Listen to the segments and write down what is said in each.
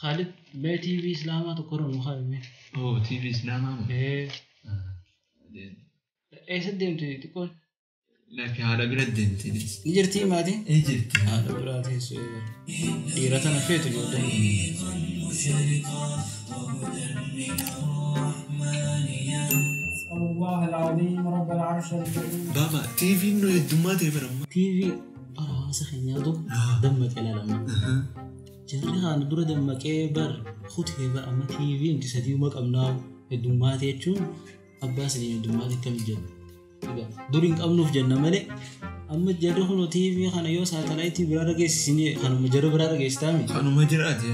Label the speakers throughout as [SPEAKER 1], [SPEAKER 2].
[SPEAKER 1] Khalid mee TV Islaamaa tokko irra nu kaa'ime.
[SPEAKER 2] Oh, TV Islaamaa moo?
[SPEAKER 1] Ee. Eessa deemte xiqqoon?
[SPEAKER 2] Lakki haadha bira deemte.
[SPEAKER 1] Ni jirtii maatiin?
[SPEAKER 2] Ni jirti.
[SPEAKER 1] Haadha biraa teessoo eegale. Dhiira tana feetu ijoolleen.
[SPEAKER 3] أسأل الله العظيم رب العرش الكريم.
[SPEAKER 2] Baaba, TV'n nu heddummaa ta'e bara ammaa.
[SPEAKER 1] TV bara hawaasa keenyaatu dammaqee ilaalama. Jarri kana dura dammaqee bar kutee bar amma TV nuti sadiuma qabnaa heddummaate jechuun abbaa sadiin heddummaate akkam jenna. Egaa dur hin qabnuuf jenna malee amma jarri kun TV kana yoo saatalaayitii biraa dhageessisinee kanuma jarri biraa dhageessitaami.
[SPEAKER 2] Kanuma jiraate.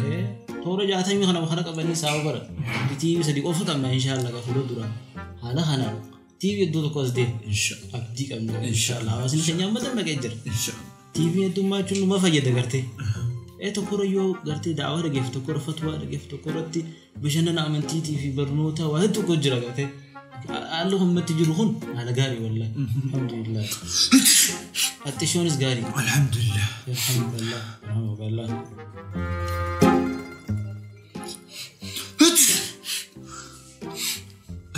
[SPEAKER 1] Toora 60 kana kana qabanii sa'a bara. Nuti TV sadi qofa qabna inshaallah fuula dura. Haala kanaan TV iddoo tokko as deema.
[SPEAKER 2] Inshaallah.
[SPEAKER 1] Abdii qabna inshaallah. Hawaasni keenya amma dammaqee jira.
[SPEAKER 2] Inshaallah.
[SPEAKER 1] TV heddummaa numa fayyada gartee. Tokkorra yoo gartee daawaa dhageef tokkorra fatwaa dhageef tokkorratti bashannana amantiitii fi barnoota waa hedduu tokko jira gartee. Haalli ummatti jiru kun haala gaarii wallahi. Alhamdulillah. Axxishoonis gaarii.
[SPEAKER 2] Alhamdulillah.
[SPEAKER 1] Alhamdulillah. Alhamdulillah.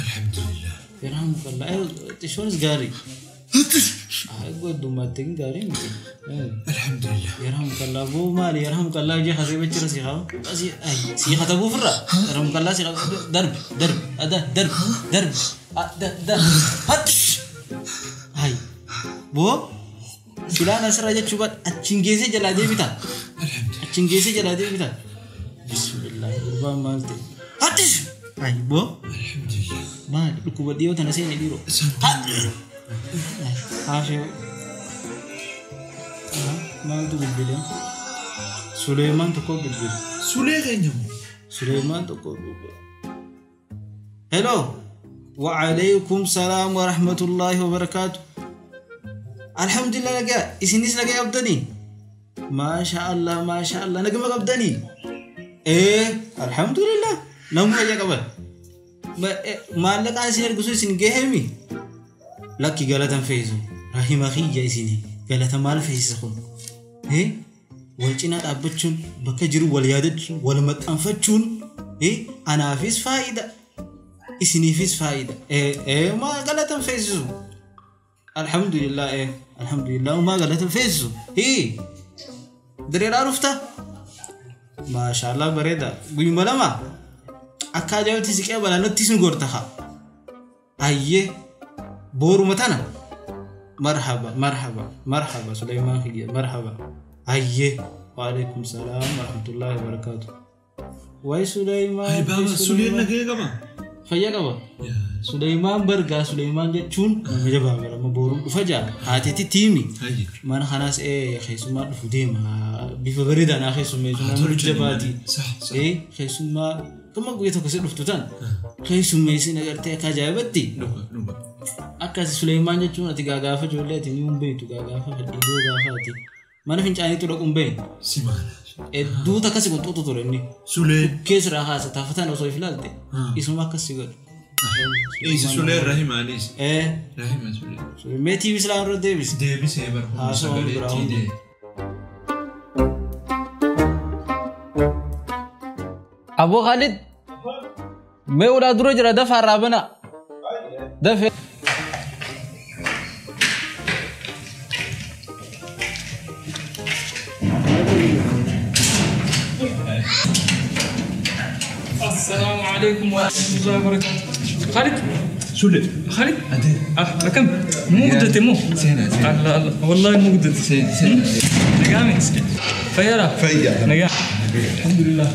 [SPEAKER 2] Alhamdulillah.
[SPEAKER 1] Yarhamukallah. Axxishoonis gaarii. Heddummaatti gaarii miti.
[SPEAKER 2] Alhamdulillah.
[SPEAKER 1] Yarhamukallah. Boo maali yarhamukallah jee hasee bachira si haa. Si katabuuf irra. Yarhamukallah si darbi darbi ada darbi darbi ada darbi hat. Ay. Boo silaan asirra jechuu baad achiin geessee jalaa deebita. Achiin geessee jalaa deebita. Bismillah. Gurbaan maal ta'e? Hat. Ay boo.
[SPEAKER 2] Alhamdulillah.
[SPEAKER 1] Maali dhukkuba dhiyoo tana seene dhiiroo. Haashee. Maaltu bilbila? Suleemaan tokko bilbila.
[SPEAKER 2] Sulee keenya moo?
[SPEAKER 1] Suleemaan tokko bilbila. Hello. Wa alaykum salaam wa rahmatullahi wa barakaatu. Alhamdulillah nagaa isinis nagaa qabdanii? Maasha Allah maasha Allah nagama qabdanii? Alhamdulillah namni fayyaa qaban. Maallaqaan isin ergisu isin gahemi? Lakki galatan feesu. Rahima kiyya isinii galata maal feesisa kun? Wal cinaa dhaabbachuun bakka jiru wal yaadachuun wal maxxanfachuun anaafis faayida isiniifis faayida. Maa galatan feesisu? Alhamdulillah alhamdulillah maa galatan feesisu? Direeraa dhufta? Maashaallah bareeda. Guyyuma lama akka ajaa'ibatti siqee balaalatti isin gorta haa. Ayyee booruma tana. Marhaba marhaba marhaba Suleymaan kiyya marhaba. Ayyee waalaikum salaam warahmatullahi wabarakatuh. Waay Suleymaan.
[SPEAKER 2] Ay baaba, Suleen nagaya qaba?
[SPEAKER 1] Fayyaa qaba. Suleymaan bargaa Suleymaan jechuun nama jabaa bara amma booruu dhufa jaa haateetti tiimi. Mana kanaas keessummaa dhufu deema bifa bareedaa naa keessummeessu nama jabaati. Keessummaa kama guyyaa tokko si dhuftu tan keessummeessin agartee akka ajaa'ibatti. Akkasi Suleymaan jechuun ati gaagaafa ijoollee ati ni hin beektu gaagaafa fadhiidoo gaafa ati mana fincaaniitu dhaquun beeknu.
[SPEAKER 2] Simaana.
[SPEAKER 1] Hedduu takka si qunxuutu ture inni.
[SPEAKER 2] Suleen.
[SPEAKER 1] Keessuraa haasa taafatan osoo if ilaalte isuma akkas si godhu.
[SPEAKER 2] Eessa Suleen Rahimaanis? Rahima Suleen.
[SPEAKER 1] Mee TV Islaam irra deebisi.
[SPEAKER 2] Deebisee bara
[SPEAKER 1] Haasawaa biraa hundi. Aboo Khalid. Mee ulaa dura jira dafa irraa bana. Dafee.
[SPEAKER 3] السلام عليكم ورحمة الله وبركاته. خالد
[SPEAKER 2] Sule.
[SPEAKER 3] خالد
[SPEAKER 2] Adee.
[SPEAKER 3] ركم مو قدتي مو
[SPEAKER 2] سينا سينا.
[SPEAKER 3] الله الله والله مو قدتي.
[SPEAKER 2] سينا سينا.
[SPEAKER 3] نقامي فيرة
[SPEAKER 2] Fayyaa.
[SPEAKER 3] نقام الحمد لله.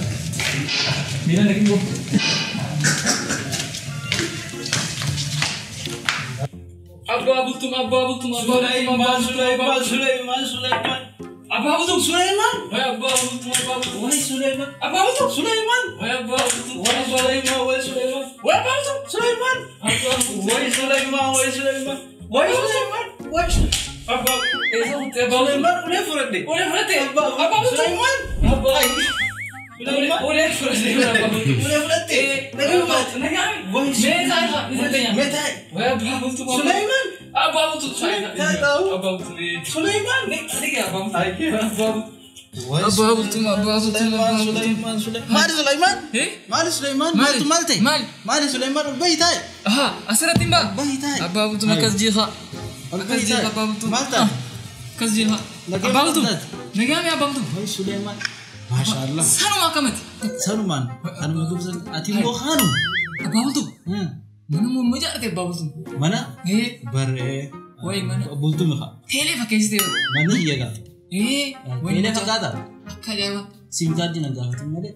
[SPEAKER 3] ميلا نقيبو. أبا بلتم أبا بلتم أبا بلتم
[SPEAKER 1] Suleymaan Suleymaan Suleymaan.
[SPEAKER 3] أبا بلتم
[SPEAKER 1] Suleymaan.
[SPEAKER 3] ويا أبا بلتم أبا بلتم
[SPEAKER 1] Waay Suleymaan.
[SPEAKER 3] أبا بلتم
[SPEAKER 1] Suleymaan.
[SPEAKER 3] ويا أبا بلتم
[SPEAKER 1] Waay Suleymaan waay Suleymaan.
[SPEAKER 3] ويا أبا بلتم
[SPEAKER 1] Suleymaan.
[SPEAKER 3] أبا بلتم
[SPEAKER 1] Waay Suleymaan waay Suleymaan. Waay Suleymaan. Waay
[SPEAKER 3] أبا إذا كنت أبا
[SPEAKER 1] Suleymaan ulee fudhadhe.
[SPEAKER 3] ولا فرتي أبا بلتم
[SPEAKER 1] Suleymaan.
[SPEAKER 3] أبا
[SPEAKER 1] Suleymaan.
[SPEAKER 3] ولا فرتي أبا بلتم
[SPEAKER 1] Ulee fudhatte. Nagama. Waay
[SPEAKER 3] Suleymaan.
[SPEAKER 1] Mee taa'i.
[SPEAKER 3] ويا أبا بلتم
[SPEAKER 1] Suleymaan.
[SPEAKER 3] أبا بلتم
[SPEAKER 1] Suleymaan.
[SPEAKER 3] أبا بلتم
[SPEAKER 1] Suleymaan.
[SPEAKER 3] أبا بلتم أبا بلتم Abbaa bultumaa abbaa bultumaa.
[SPEAKER 1] Suleymaan Suleymaan. Maali Suleymaan? Maali Suleymaan? Maaltu maal ta'e?
[SPEAKER 3] Maali?
[SPEAKER 1] Maali Suleymaan ol bahi taa'e.
[SPEAKER 3] Aha asirratti hin baa.
[SPEAKER 1] Bahi taa'e.
[SPEAKER 3] Abbaa bultumaa akkas jeeqa.
[SPEAKER 1] Ol
[SPEAKER 3] Akkas
[SPEAKER 1] bahi
[SPEAKER 3] jeeqa
[SPEAKER 1] taa'e.
[SPEAKER 3] abbaa bultumaa.
[SPEAKER 1] Maal taate?
[SPEAKER 3] Akkas jeeqa.
[SPEAKER 1] Nagee
[SPEAKER 3] Abbaa bultumaa.
[SPEAKER 1] maal taate?
[SPEAKER 3] Nagaame abbaa bultumaa.
[SPEAKER 1] Wayi Suleymaan. Maashaallah.
[SPEAKER 3] Sanuma akkamati?
[SPEAKER 1] Sanumaan kanuma gubsan ati immoo kanuma.
[SPEAKER 3] Abbaa bultumaa. Mana muummaa ijaarte abbaa bultumaa.
[SPEAKER 1] Mana barree.
[SPEAKER 3] Wayi mana.
[SPEAKER 1] Bultumi haa.
[SPEAKER 3] Teelee fakkeessitee.
[SPEAKER 1] Manni kiyya gaafate.
[SPEAKER 3] Wayi
[SPEAKER 1] Teelee fakkaata.
[SPEAKER 3] Akka ajaa'iba.
[SPEAKER 1] Siim kaardii na gaafate malee.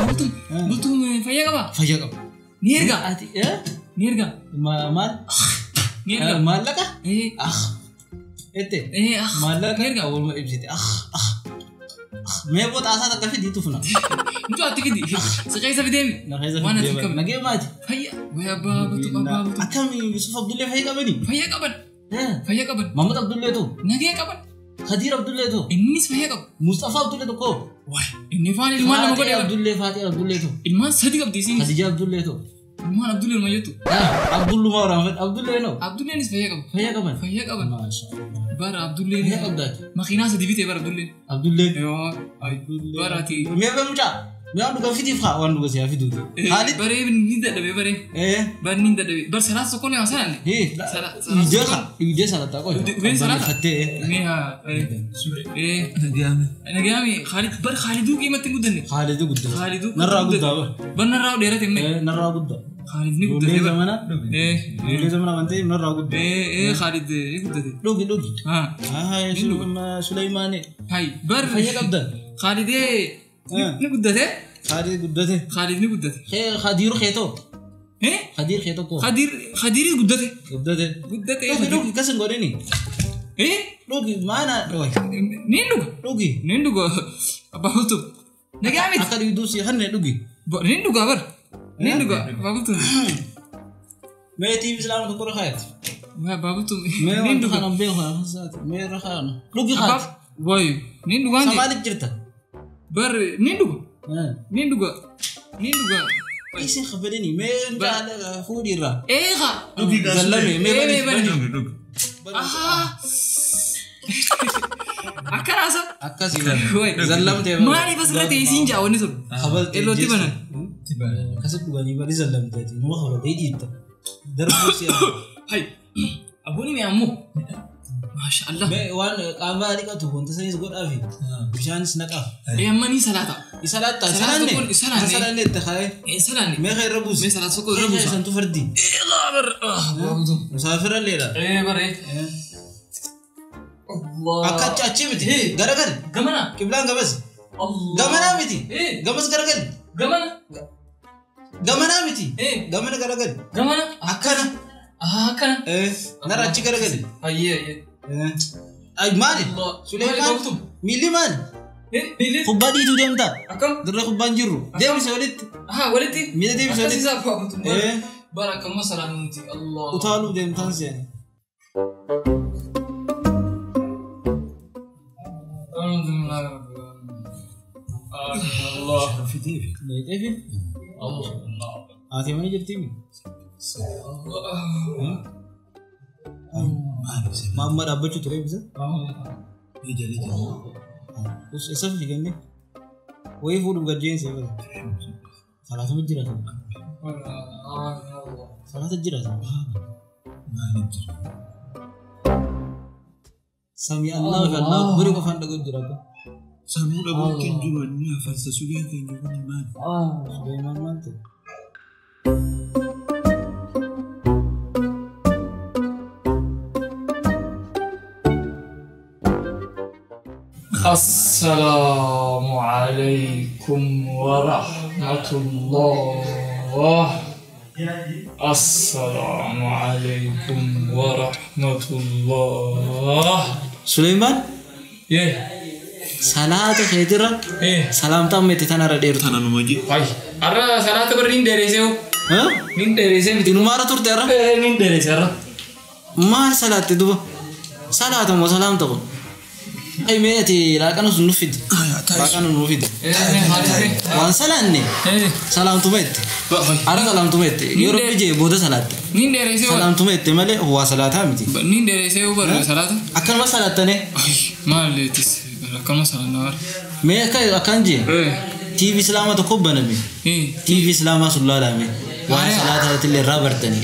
[SPEAKER 3] Bultumaa bultumaa fayyaa qabaa?
[SPEAKER 1] Fayyaa qaba.
[SPEAKER 3] Ni ergaa?
[SPEAKER 1] Ati
[SPEAKER 3] Ni ergaa?
[SPEAKER 1] Maal?
[SPEAKER 3] Ni ergaa?
[SPEAKER 1] Maallaqa? Ah. Ette. Maallaqa?
[SPEAKER 3] Ni ergaa?
[SPEAKER 1] Waluma ibsite. Ah ah. Mee boo xaasaa takka fidii tufna.
[SPEAKER 3] Mucaa ati fidi. Siqeessa fideemi.
[SPEAKER 1] Waan ati qabne. Nagee maati?
[SPEAKER 3] Fayyaa. Wayi abbaa bultumaa abbaa bultumaa.
[SPEAKER 1] Akkami Yusuf Abdullee fayyaa qabani?
[SPEAKER 3] Fayyaa qaban. Fayyaa qaban.
[SPEAKER 1] Mahmud Abdullee tu.
[SPEAKER 3] Nagee qaban.
[SPEAKER 1] Khadiir Abdullee tu.
[SPEAKER 3] Innis fayyaa qaba.
[SPEAKER 1] Mustafa Abdullee tokko.
[SPEAKER 3] Wayi inni faan ilmaan lama godhee.
[SPEAKER 1] Abdullee Faaxee Abdullee tu.
[SPEAKER 3] Ilmaan sadi qabdi isinis.
[SPEAKER 1] Khadija Abdullee tu.
[SPEAKER 3] Ilmaan Abdullee ilma jettu.
[SPEAKER 1] Abdullumaa waraanfadhe Abdullee noo.
[SPEAKER 3] Abdulleenis fayyaa qaba.
[SPEAKER 1] Fayyaa qaban.
[SPEAKER 3] Fayyaa qaban.
[SPEAKER 1] Maashaallah.
[SPEAKER 3] Bara Abdulleen.
[SPEAKER 1] Fayyaa qabdaati.
[SPEAKER 3] Makiinaa sadi bitee bara Abdulleen.
[SPEAKER 1] Abdulleen.
[SPEAKER 3] Yoo. Bara ati.
[SPEAKER 1] Mee bee mucaa. Mee waan dhugan fidiif haa waan dhugan siyaa fiduuti. Haalit.
[SPEAKER 3] Baree ni dadhabe baree. Bar ni dadhabe. Bar salaat tokko ni haasa'an.
[SPEAKER 1] Idee haa. Idee salataa qoy.
[SPEAKER 3] Idee salaata.
[SPEAKER 1] Fattee.
[SPEAKER 3] Mee haa. Nagaame Khaalid bar Khaaliduu qiimatti hin guddanne.
[SPEAKER 1] Khaaliduu guddaa.
[SPEAKER 3] Khaaliduu.
[SPEAKER 1] Narraa guddaa bar.
[SPEAKER 3] Bar narraa dheerate mee.
[SPEAKER 1] Narraa guddaa.
[SPEAKER 3] Khaalid ni guddate.
[SPEAKER 1] Ijoollee zamana. Ijoollee zamana waan ta'eef narraa guddaa.
[SPEAKER 3] Khaalid ni guddate.
[SPEAKER 1] Dhugi dhugi. Haa. Suleymaane.
[SPEAKER 3] Hay bar.
[SPEAKER 1] Fayyaa qabdan.
[SPEAKER 3] Khaalidee ni guddate.
[SPEAKER 1] Khaalid guddate.
[SPEAKER 3] Khaalid ni guddate.
[SPEAKER 1] Khadiiru keetoo. Khadiir keetoo koo.
[SPEAKER 3] Khadiir Khadiiris guddate.
[SPEAKER 1] Guddate.
[SPEAKER 3] Guddate.
[SPEAKER 1] Dhugi dhugi kas hin godhini. Dhugi maana.
[SPEAKER 3] Ni dhuga.
[SPEAKER 1] Dhugi.
[SPEAKER 3] Ni dhuga. Abbaa bultuu. Nagaa miti.
[SPEAKER 1] Akka dhugduu si hanne dhugi.
[SPEAKER 3] Ni dhuga bar. Ni dhuga. Abbaa bultuu.
[SPEAKER 1] Mee tiivi islaama tokko rakaayati.
[SPEAKER 3] Abbaa bultuu.
[SPEAKER 1] Mee waan kana beeku mee rakaana. Dhugi haati.
[SPEAKER 3] Wayi. Ni dhugaan.
[SPEAKER 1] Samaalit jirta.
[SPEAKER 3] Bar ni dhuga. Ni dhuga. Ni dhuga.
[SPEAKER 1] Isin khabalini mee fuudhi irraa.
[SPEAKER 3] Eega.
[SPEAKER 1] Dhugi zallame mee bani.
[SPEAKER 2] Dhugi.
[SPEAKER 3] Akkanaasa.
[SPEAKER 1] Akkasii bani. Zallamtee bani.
[SPEAKER 3] Maaliif asirratti isiin jaa wanni sun?
[SPEAKER 1] Kabaltee.
[SPEAKER 3] Ellootti banan.
[SPEAKER 1] Akkasitti dhuganii bani zallamtee nama kabaltee dhiitta. Darbuu si'a.
[SPEAKER 3] Hay. Abboonni mee ammoo. Maashaallah.
[SPEAKER 1] Mee waan qaama dhiqatu wanta sanis godhaafi bishaanis naqaaf.
[SPEAKER 3] Amma ni salaata.
[SPEAKER 1] Salaata salaanne.
[SPEAKER 3] Salaanne.
[SPEAKER 1] Salaanne itti kaa'ee.
[SPEAKER 3] Salaanne.
[SPEAKER 1] Mee irra buusi.
[SPEAKER 3] Mee salaata tokko irra buusa.
[SPEAKER 1] Santu fardi.
[SPEAKER 3] Bar.
[SPEAKER 1] Musaafira leedha.
[SPEAKER 3] Bare.
[SPEAKER 1] Akka achi achi miti. Garagali.
[SPEAKER 3] Gamana.
[SPEAKER 1] Qiblaan gamas. Gamanaa miti. Gamas garagali.
[SPEAKER 3] Gamana.
[SPEAKER 1] Gamanaa miti. Gamana garagali.
[SPEAKER 3] Gamana.
[SPEAKER 1] Akkana.
[SPEAKER 3] Akkana.
[SPEAKER 1] Narra achi garagali.
[SPEAKER 3] Ayyee ayyee.
[SPEAKER 1] Ay maali? Suleymaan. Miilli maali?
[SPEAKER 3] Miilli.
[SPEAKER 1] Kubbaa dhiituu deemtaa?
[SPEAKER 3] Akkam?
[SPEAKER 1] Dirra kubbaan jirru. Deemsa walitti.
[SPEAKER 3] Haa walitti.
[SPEAKER 1] Miila deemsa walitti.
[SPEAKER 3] Akkasiisa abbaa bultumaa. Bara akkamuma salaannu nuti. Allah.
[SPEAKER 1] Utaaluu deemtaan seeni.
[SPEAKER 3] Allah.
[SPEAKER 1] Leexeefi.
[SPEAKER 3] Allah.
[SPEAKER 1] Haati mana jirtii? Maamma dhaabbachuu ture bisa? Eessa fi ganne? Wayii fuudhuuf gad jeen bara. Salaatuma jira sana. Salaata jira sana. Sami Allah fi Allah bari qofaan dhaga'u jira akka.
[SPEAKER 2] Samuu dhabuutti hin jiru inni afarsa suleen keenya kun maali?
[SPEAKER 1] Suleymaan maal ta'e?
[SPEAKER 3] السلام عليكم ورحمة الله. السلام عليكم ورحمة الله.
[SPEAKER 1] سليمان؟
[SPEAKER 3] إيه.
[SPEAKER 1] صلاة خيرة.
[SPEAKER 3] إيه.
[SPEAKER 1] سلام تام تتنا ردير.
[SPEAKER 2] تنا نمجي.
[SPEAKER 3] هاي. أرى صلاة برين دريسيو.
[SPEAKER 1] ها؟
[SPEAKER 3] نين دريسيو.
[SPEAKER 1] إنه مارا تور ترى؟
[SPEAKER 3] إيه نين دريسيو أرى.
[SPEAKER 1] مار صلاة تدوب. صلاة مو سلام تقول. أي ميتي لا كانوا نفيد. لا كانوا نفيد. وان سلامني. سلام تمت. أرى سلام تمت. يورب بيجي بوده صلاة.
[SPEAKER 3] نين دريسيو.
[SPEAKER 1] سلام تمت ماله هو صلاة متي.
[SPEAKER 3] نين دريسيو بره صلاة.
[SPEAKER 1] أكل ما صلاة تاني.
[SPEAKER 3] ما ليتس. Akkama salaannaa bara.
[SPEAKER 1] Mee akka akkaan jee? TV Islaamaa tokko baname. TV Islaamaa sun laalame. Waan salaataa illee irraa bartani.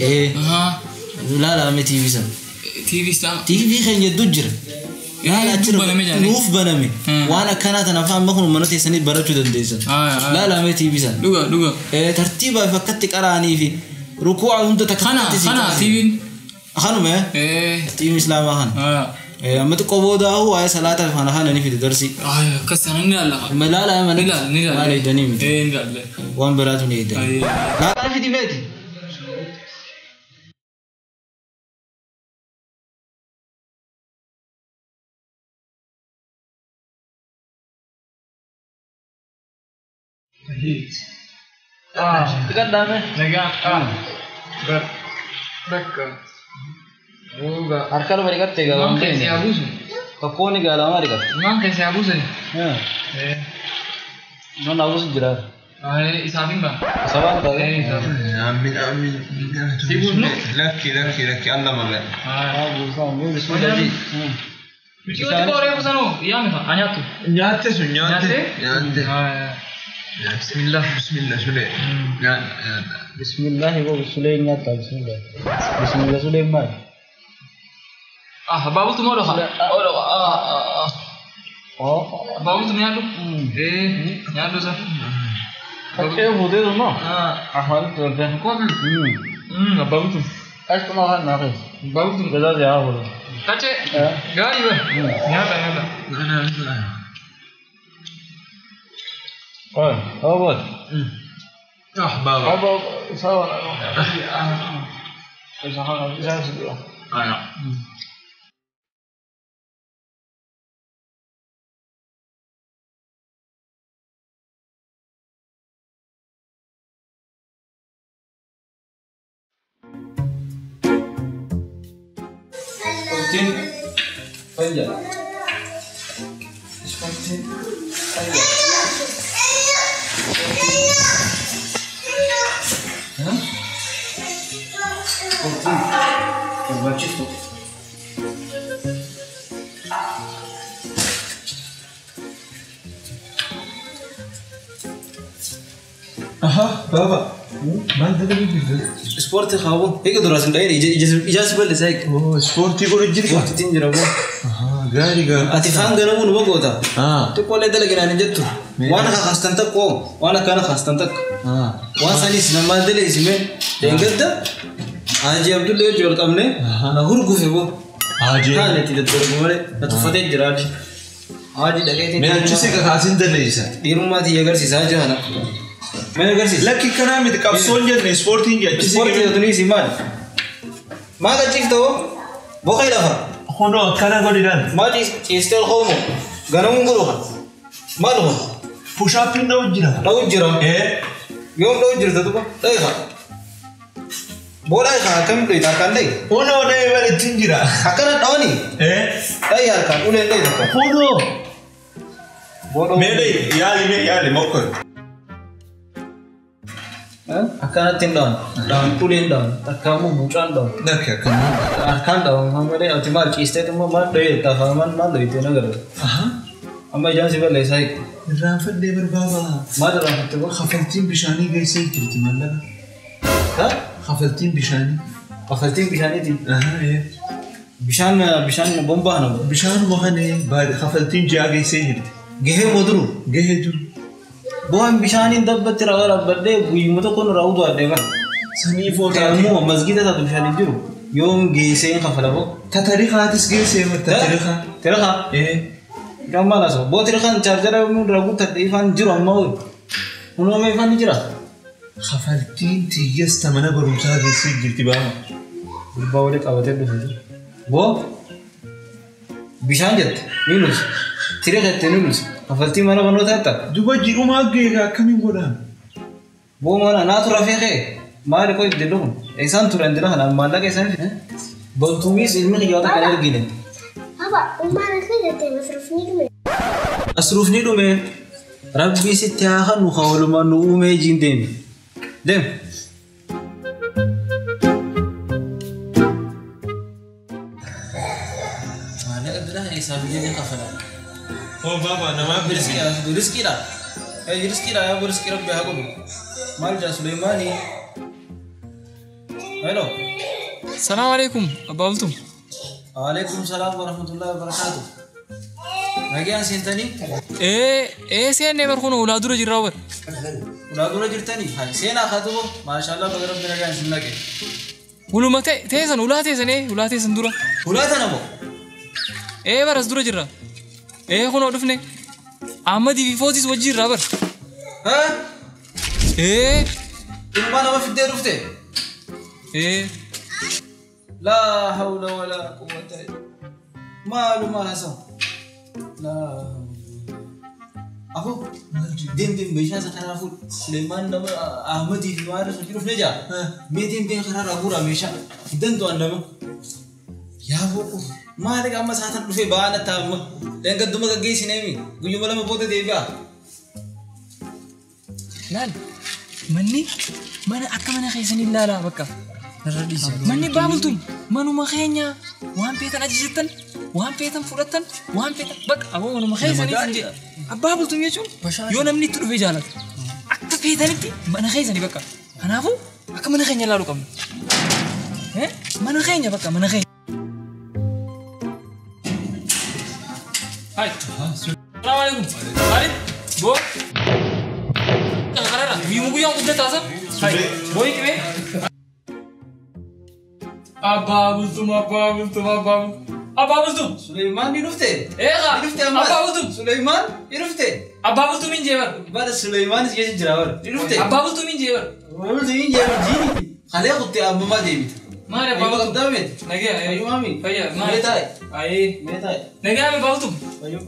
[SPEAKER 1] Laalame TV sana.
[SPEAKER 3] TV Islaamaa.
[SPEAKER 1] TV keenya hedduu jira. Laala achirra nuuf baname. Waan akkanaa tana afaan amma kun mana teessanii barachuu dandeessan. Laalame TV sana.
[SPEAKER 3] Dhuga dhuga.
[SPEAKER 1] Tartiibaa fi akkatti qaraanii fi rukuu'a hunda takka.
[SPEAKER 3] Kana kana TV'n.
[SPEAKER 1] Kanuma TV Islaamaa kana. Amma xiqqoo booda waa'ee salaataa fi kana kana ni fide darsi.
[SPEAKER 3] Akkas sana ni ilaalla.
[SPEAKER 1] Amma ilaala mana.
[SPEAKER 3] Ni ilaalla ni ilaalla.
[SPEAKER 1] Maal eegdanii miti.
[SPEAKER 3] Ni ilaalla.
[SPEAKER 1] Waan biraatu ni eegdanii. Laala fidi meeti. Xiqqaadhaame.
[SPEAKER 3] Nagaa. Bar. Bakka.
[SPEAKER 1] Harka lama dhiqattee egaa
[SPEAKER 3] Waan keessa yaa buusu.
[SPEAKER 1] Tokkoon egaa lama dhiqatte.
[SPEAKER 3] Waan keessa yaa buusani.
[SPEAKER 1] Noon haa buusu jira.
[SPEAKER 3] Isaaf hin ba'a.
[SPEAKER 1] Sabaan ta'e.
[SPEAKER 2] Aamin aamin.
[SPEAKER 3] Si buusnu?
[SPEAKER 2] Lakki lakki lakki alla malee.
[SPEAKER 1] Haa buusaa mee bismillah.
[SPEAKER 3] Micciiroo xiqqoo reefu sanoo yaame fa'a haa nyaattu.
[SPEAKER 2] Nyaatte sun nyaatte. Nyaatte.
[SPEAKER 3] Bismillah.
[SPEAKER 2] Bismillah sulee. Nyaadha nyaadha.
[SPEAKER 1] Bismillah boo sulee nyaata bismillah. Bismillah sulee maal?
[SPEAKER 3] Baabultu moo dhoka?
[SPEAKER 1] Oh.
[SPEAKER 3] Baabultu nyaadhu? Nyaadhu isa.
[SPEAKER 1] Fakkee fuutee sun moo? Afaan tolfee.
[SPEAKER 3] Kofi. Baabultu.
[SPEAKER 1] Akkuma kan naafes.
[SPEAKER 3] Baabultu.
[SPEAKER 1] Gadaa siyaa fuudhu.
[SPEAKER 3] Qaccee. Gaarii ba. Nyaata nyaata.
[SPEAKER 1] Qoy, obot.
[SPEAKER 2] Baba.
[SPEAKER 1] Baba, sawa. Isa kana isa sibiya.
[SPEAKER 2] Aya.
[SPEAKER 1] Sportin panja. Sportin panja. Hah? Sportin. Barbaachistu.
[SPEAKER 2] Aha, baba. Maal dalaguu jirtu?
[SPEAKER 1] Ispoortii qabu. Eega duraas hin dhahine ijaas bal'isa eega.
[SPEAKER 2] Oh, ispoortii godhu jirta?
[SPEAKER 1] Ispoortiitiin jira boo.
[SPEAKER 2] Ahaa, gaarii gaarii.
[SPEAKER 1] Ati faan ganamuu numa goota. Xiqqoolee dalaginaan hin jettu. Waan akka kaastan takka waan akkana kaastan takka. Waan sanis namaa daleessime deeggadda Haji Abdullee hojii wal qabne na hurgufe boo.
[SPEAKER 2] Haji.
[SPEAKER 1] Kaan itti daddarbu malee na tuffatee jira Haji. Haji dhaqeetii.
[SPEAKER 2] Mee achisi kakaasin daleessa.
[SPEAKER 1] Dhiirummaa tiyya agarsiisa Haji kana. Mee agarsiisa.
[SPEAKER 2] Lakki kanaa miti qabsoon jenne ispoortiin jechisi.
[SPEAKER 1] Ispoortii jedhanii maal? Maal achiif ta'oo? Boqee lafa.
[SPEAKER 2] Hundoo akkana godhiidhaan.
[SPEAKER 1] Maal ciistee ol ka'umo? Ganamuun godhu kan? Maal kun?
[SPEAKER 2] Pushaappiin dha'u jira.
[SPEAKER 1] Dha'u jira. Yoom dha'u jirta tuba? Dha'i haa. Boo dha'i haa akkamiin dha'i harkaan dha'i?
[SPEAKER 2] Hundoo dha'ee bara ittiin jira.
[SPEAKER 1] Akkana dha'anii? Dha'i harkaan uleen dha'i takka.
[SPEAKER 2] Hundoo.
[SPEAKER 1] Boo dha'u.
[SPEAKER 2] Mee dha'i yaali mee yaali mokkor.
[SPEAKER 1] Akkanatti hin dha'an. Dha'an uleen dha'an. Takka immoo mucaan dha'an.
[SPEAKER 2] Lakki akkana.
[SPEAKER 1] Harkaan dha'an malee ati maal ciistee immoo maal dha'ee tafa maal maal dha'ee na gara. Amma ijaan si balleessaa hiiku.
[SPEAKER 2] Irraanfadhee barbaaba.
[SPEAKER 1] Maal irraanfatte boo?
[SPEAKER 2] Kafaltiin bishaanii geessee jirti maallaqa. Kafaltiin bishaanii.
[SPEAKER 1] Kafaltiin bishaaniiti? Bishaan bishaan bombaa kana.
[SPEAKER 2] Bishaanuma kana kafaltiin ji'a geessee jirti.
[SPEAKER 1] Gahee moo duru?
[SPEAKER 2] Gahee duru.
[SPEAKER 1] Bu'aan bishaaniin dabbatti ragaa dhaabbadhee guyyuma tokko nurraa utuu adeema.
[SPEAKER 2] Sanii footaa.
[SPEAKER 1] Immoo masgiida taatu bishaan hin jiru. Yoom geessee hin kafala boo?
[SPEAKER 2] Tatarikaatis geessee tatarikaa.
[SPEAKER 1] Tarikaa? Bishaan maal haasa'u? Boo tarikaan chaarjara nurraa guuttadhe ifaan jiru amma ho'i. Kunuun ifaan ni jira.
[SPEAKER 2] Kafaltiin tiyyasta mana barumsaa geessee jirti baama.
[SPEAKER 1] Gurbaa walii qabatee dhufe jira. Boo bishaan jette ni lulse. Tiree jette ni lulse. Kafaltii mana barnootaa jetta.
[SPEAKER 2] Duba ji'umaa geegaa akkamiin godhaan?
[SPEAKER 1] Boo mana naatu rafee ka'e maali qoy itti dhufu isaan turan dira kanaan maallaqa isaan fide. Bantuumis ilmi xiyyaata kan ergine.
[SPEAKER 4] Baba, ummaan akka jette masruufni dhume.
[SPEAKER 1] Masruufni dhume. Rabbii sitti haa kennu kan walumaan nu uumee jiin deemi. Deem. Maallaqa biraa eessaaf jedhee kafalaa.
[SPEAKER 2] Oh baba namaa
[SPEAKER 1] Riskiidha riskiidha. Riskiidha yaa riskii rabbi haa godhu. Maal jaa Suleymaani? Hello.
[SPEAKER 3] Salaam alaikum abbaa bultum.
[SPEAKER 1] Waalaikum salaam wa rahmatullahi wa barakaatuh. Nagaan seentanii?
[SPEAKER 3] Seennee bar kun ulaa dura jirraa bar.
[SPEAKER 1] Ulaa dura jirtanii? Seenaa haa ta'u maashaallah baga rabbi nagaan isin naqe.
[SPEAKER 3] Uluma teessan ulaa teessan ulaa teessan dura.
[SPEAKER 1] Ulaa tana moo?
[SPEAKER 3] Bar as dura jirra. Kunoo dhufne. Ahmadii fi Fooziis wajji jirraa bar.
[SPEAKER 1] Haa? Ilmaa nama fiddee dhufte? Laa hawla walaa quwwata maaluma hasawu. Laa Aku dem dem meeshaa isa karaa fuudhu. Suleymaan nama Ahmadii fi waan irra dhufne jaa. Mee deem deem karaa irraa guuraa meeshaa. Dandu'an nama. Yaa boqu maali amma saatan dhufee ba'aa natti amma. Dhangadduma gaggeessineemi guyyuma lama booda deebi'a.
[SPEAKER 3] Laal manni mana akka mana keessanii ilaalaa bakka. Manni baabultuun manuma keenya waan feetan ajajattan waan feetan fudhattan waan feetan bakka aboo manuma keessanii isin jedha. Abbaa bultuun jechuun yoo namni itti dhufee jaalata akka feetanitti mana keessanii bakka. Kanaafuu akka mana keenya ilaaluu qabna. Mana keenya bakka mana keenya. Hai. Salaam alaikum. Khalid. Bo. Karara. Guyyuma guyyaan guddataa sa? Hai. Booyi qibee. Abbaa bultum abbaa bultum abbaa bultum. Abbaa bultum.
[SPEAKER 1] Suleymaan ni dhufte?
[SPEAKER 3] Eegaa.
[SPEAKER 1] Ni dhufte ammas.
[SPEAKER 3] Abbaa bultum.
[SPEAKER 1] Suleymaan ni dhufte?
[SPEAKER 3] Abbaa bultum hin jee bar.
[SPEAKER 1] Bara Suleymaanis keessa jira bara. Ni dhufte?
[SPEAKER 3] Abbaa bultum hin jee bar.
[SPEAKER 1] Abbaa bultum hin jee bar jiini. Kalee kuttee ammumaa deebite.
[SPEAKER 3] Maali abbaa bultum?
[SPEAKER 1] Qabdaa miti.
[SPEAKER 3] Nagee.
[SPEAKER 1] Fayyumaami.
[SPEAKER 3] Fayyaa.
[SPEAKER 1] Mee taa'i.
[SPEAKER 3] Ayee.
[SPEAKER 1] Mee taa'i.
[SPEAKER 3] Nagee abbaa bultum.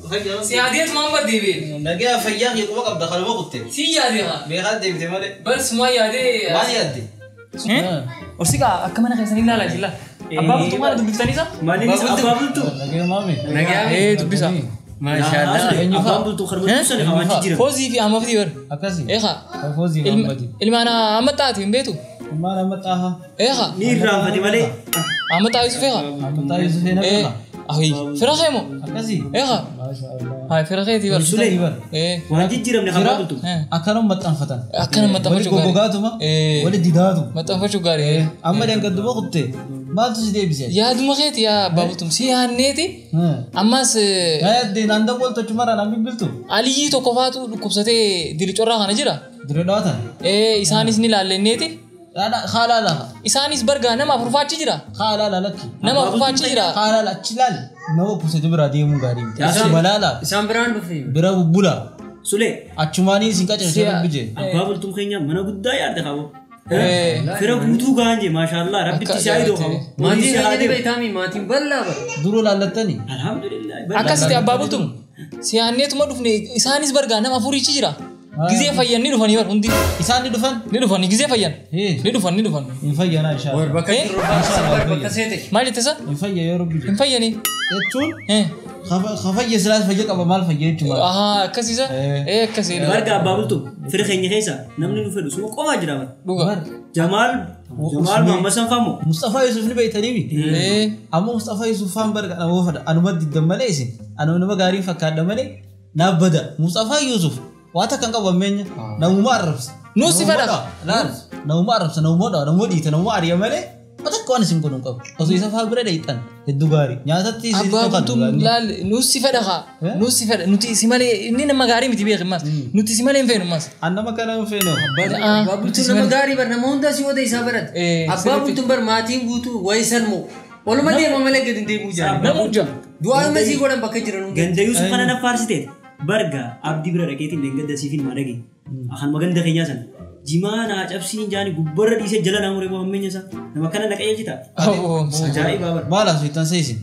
[SPEAKER 1] Fayyaa.
[SPEAKER 3] Si yaadeetu maal bar deebi'e?
[SPEAKER 1] Nagee fayyaa kee quba qabda kaluma kutte.
[SPEAKER 3] Si yaadee haa.
[SPEAKER 1] Meeqaan deebite malee?
[SPEAKER 3] Bar sumaa yaadee.
[SPEAKER 1] Maal yaadde?
[SPEAKER 3] Orsiqa akka mana keessanii ilaalaa jilla. Abbaa bultum maal dubbiftanii isa?
[SPEAKER 5] Maaliinis abbaa bultum?
[SPEAKER 1] Nagee maami.
[SPEAKER 3] Nagee dubbisa.
[SPEAKER 5] Maashaallah. Abbaan bultum karmatu sana hawaachi jira.
[SPEAKER 3] Foozii fi Ahmadii bar.
[SPEAKER 1] Akkasi.
[SPEAKER 3] Eegaa.
[SPEAKER 1] Foozii fi Ahmadii.
[SPEAKER 3] Ilmaan Ahmad taate hin beektu?
[SPEAKER 1] Ilmaan Ahmad Xaaha.
[SPEAKER 3] Eegaa.
[SPEAKER 5] Ni irraanfate malee.
[SPEAKER 3] Ahmad Xaaha Yusuf eegaa.
[SPEAKER 1] Ahmad Xaaha Yusuf eegaa.
[SPEAKER 3] Ahi. Fira kee moo?
[SPEAKER 1] Akkasi.
[SPEAKER 3] Eegaa. Hai fira keetii bar.
[SPEAKER 5] Sulee. Waan jijjiiramne abbaa bultum.
[SPEAKER 1] Akkanuma maxxanfatan.
[SPEAKER 3] Akkanuma maxxanfachuu gaarii.
[SPEAKER 1] Wali gogogaatuma. Wali didaatuma.
[SPEAKER 3] Maxxanfachuu gaarii.
[SPEAKER 1] Amma dhangadduma kutte. Maaltu si deebise?
[SPEAKER 3] Yaaduma keeti yaa abbaa bultum si yaadneeti. Ammas.
[SPEAKER 1] Yaadde naan dawwaltu mara naan bilbiltu.
[SPEAKER 3] Aliyyii tokko faatu dhukkubsatee diricorraa kana jira.
[SPEAKER 1] Diree dhawaatan?
[SPEAKER 3] Isaanis ni laallenneeti.
[SPEAKER 1] Haala lafa.
[SPEAKER 3] Isaanis bargaa nama afurfaachi jira.
[SPEAKER 1] Haala lakki.
[SPEAKER 3] Nama afurfaachi jira.
[SPEAKER 1] Haala achi laali. Nama dhukkubsatee biraa deemuun gaarii miti. Achuma laala.
[SPEAKER 6] Isaan biraan dhufe.
[SPEAKER 1] Bira bubbula.
[SPEAKER 5] Sulee.
[SPEAKER 1] Achumaanii isin qacarchee dubbije.
[SPEAKER 5] Abbaa bultum keenya mana guddaa yaadde qabo. Fira guutuu gaanje maashaallah rabbitti si haa qabo.
[SPEAKER 6] Maatiin keenya ni beektaami maatiin bal'aa bara.
[SPEAKER 1] Duruu laallattanii.
[SPEAKER 5] Alhamdulillah.
[SPEAKER 3] Akkasitti abbaa bultum si yaadneetuma dhufne isaanis bargaa nama afurichi jira. Gizee fayyan ni dhufanii bar hundi.
[SPEAKER 1] Isaan ni dhufan?
[SPEAKER 3] Ni dhufani gizee fayyan. Ni dhufan ni dhufan.
[SPEAKER 1] Hin fayyanaa inshallah.
[SPEAKER 6] Bakka jiru bakka seete.
[SPEAKER 3] Maal jette isa?
[SPEAKER 1] Hin fayya yoo rabbi.
[SPEAKER 3] Hin fayyanii.
[SPEAKER 1] Jechuun kafayya silaas fayya qaba maal fayya jechuudha.
[SPEAKER 3] Ahaa akkasiisa. Akkasii.
[SPEAKER 5] Barga abbaa bultum fira keenya keessa namni nu fedhu suma qofaa jira bar.
[SPEAKER 3] Dhuga.
[SPEAKER 5] Jamaal Jamaal Muhammad Sanfamu.
[SPEAKER 1] Mustafaa Yusuf ni beektanii miti. Amma Mustafaa Yusuf faan barga nama fadha anuma diddan malee isin anuma nama gaarii fakkaadha malee naaf bada Mustafaa Yusuf waa takka hin qabu ammeenya namuma arrabsa.
[SPEAKER 3] Nuusi fedha.
[SPEAKER 1] Laal namuma arrabsa namuma dhawa namuma dhiita namuma ari'a malee waa takka waan isin godhu hin qabu. Osoo isa faa bira dheeyxan hedduu gaarii nyaatatti isin
[SPEAKER 3] Abbaa bultum laal nuusi fedha haa nuusi fedha nuti si malee inni nama gaarii miti beekin mas nuti si malee hin feenu mas.
[SPEAKER 1] An nama kana hin feenu.
[SPEAKER 6] Abbaa bultum nama gaarii bar nama hundaa si wada isaa barate. Abbaa bultum bar maatiin guutuu wayisan moo waluma deema malee gadi hin deemuu jaani.
[SPEAKER 3] Nama hojja.
[SPEAKER 6] Du'aa masii godhan bakka jiran hundi.
[SPEAKER 5] Ganda Yusuf kana na faarsiteet. Barga abdii bira dhaqeetiin dheengadda siif hin maadhage. Akan maganda keenyaa sana. Jimaa naa cabsiin jaani gubbarra dhiisee jala naa muree ammeenya isaa. Nama kana na qajeelchita. Ajaa'iba bara.
[SPEAKER 1] Maal haasoftan seesin?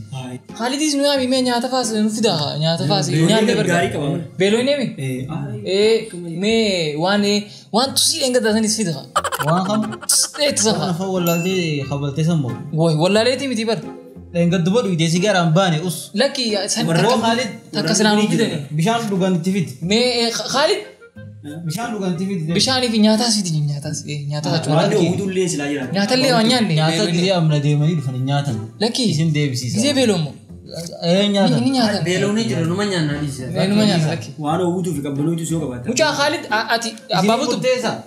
[SPEAKER 3] Khaalidis nu yaami mee nyaata faas nu fida nyaata faas nyaanne barga.
[SPEAKER 5] Gaarii qaba.
[SPEAKER 3] Beeloo hin eemi? Mee waan waan tusii dheengadda sanis fida.
[SPEAKER 1] Waan kam?
[SPEAKER 3] Itti safa.
[SPEAKER 1] Waan afaan wallaaltee kabaltee sammoo.
[SPEAKER 3] Woy wallaaleetii miti bar.
[SPEAKER 1] Dheengadduba dhugdee sigaaraan baane us.
[SPEAKER 3] Lakki
[SPEAKER 1] Warra Khaalid
[SPEAKER 3] takka silaa nu fidani.
[SPEAKER 1] Bishaan dhugan itti fidi.
[SPEAKER 3] Mee Khaalid
[SPEAKER 1] Bishaan dhugan itti fidi.
[SPEAKER 3] Bishaanii fi nyaataas fidi nyaataas nyaataas achuma.
[SPEAKER 5] Waan oguutullee silaa jira.
[SPEAKER 3] Nyaatallee waan nyaanne.
[SPEAKER 1] Nyaata gisee amna deemanii dhufanii nyaatan.
[SPEAKER 3] Lakki
[SPEAKER 1] Isin deebisiisa.
[SPEAKER 3] gisee beeloomo.
[SPEAKER 1] Nyaata.
[SPEAKER 3] Ni nyaatan.
[SPEAKER 6] Beelawni jiru numa nyaannaa dhiisa.
[SPEAKER 3] Numa nyaata lakki.
[SPEAKER 5] Waan hawwutuu fi qabbanootu yoo qabaata.
[SPEAKER 3] Mucaa Khaalid ati abbaa bultu.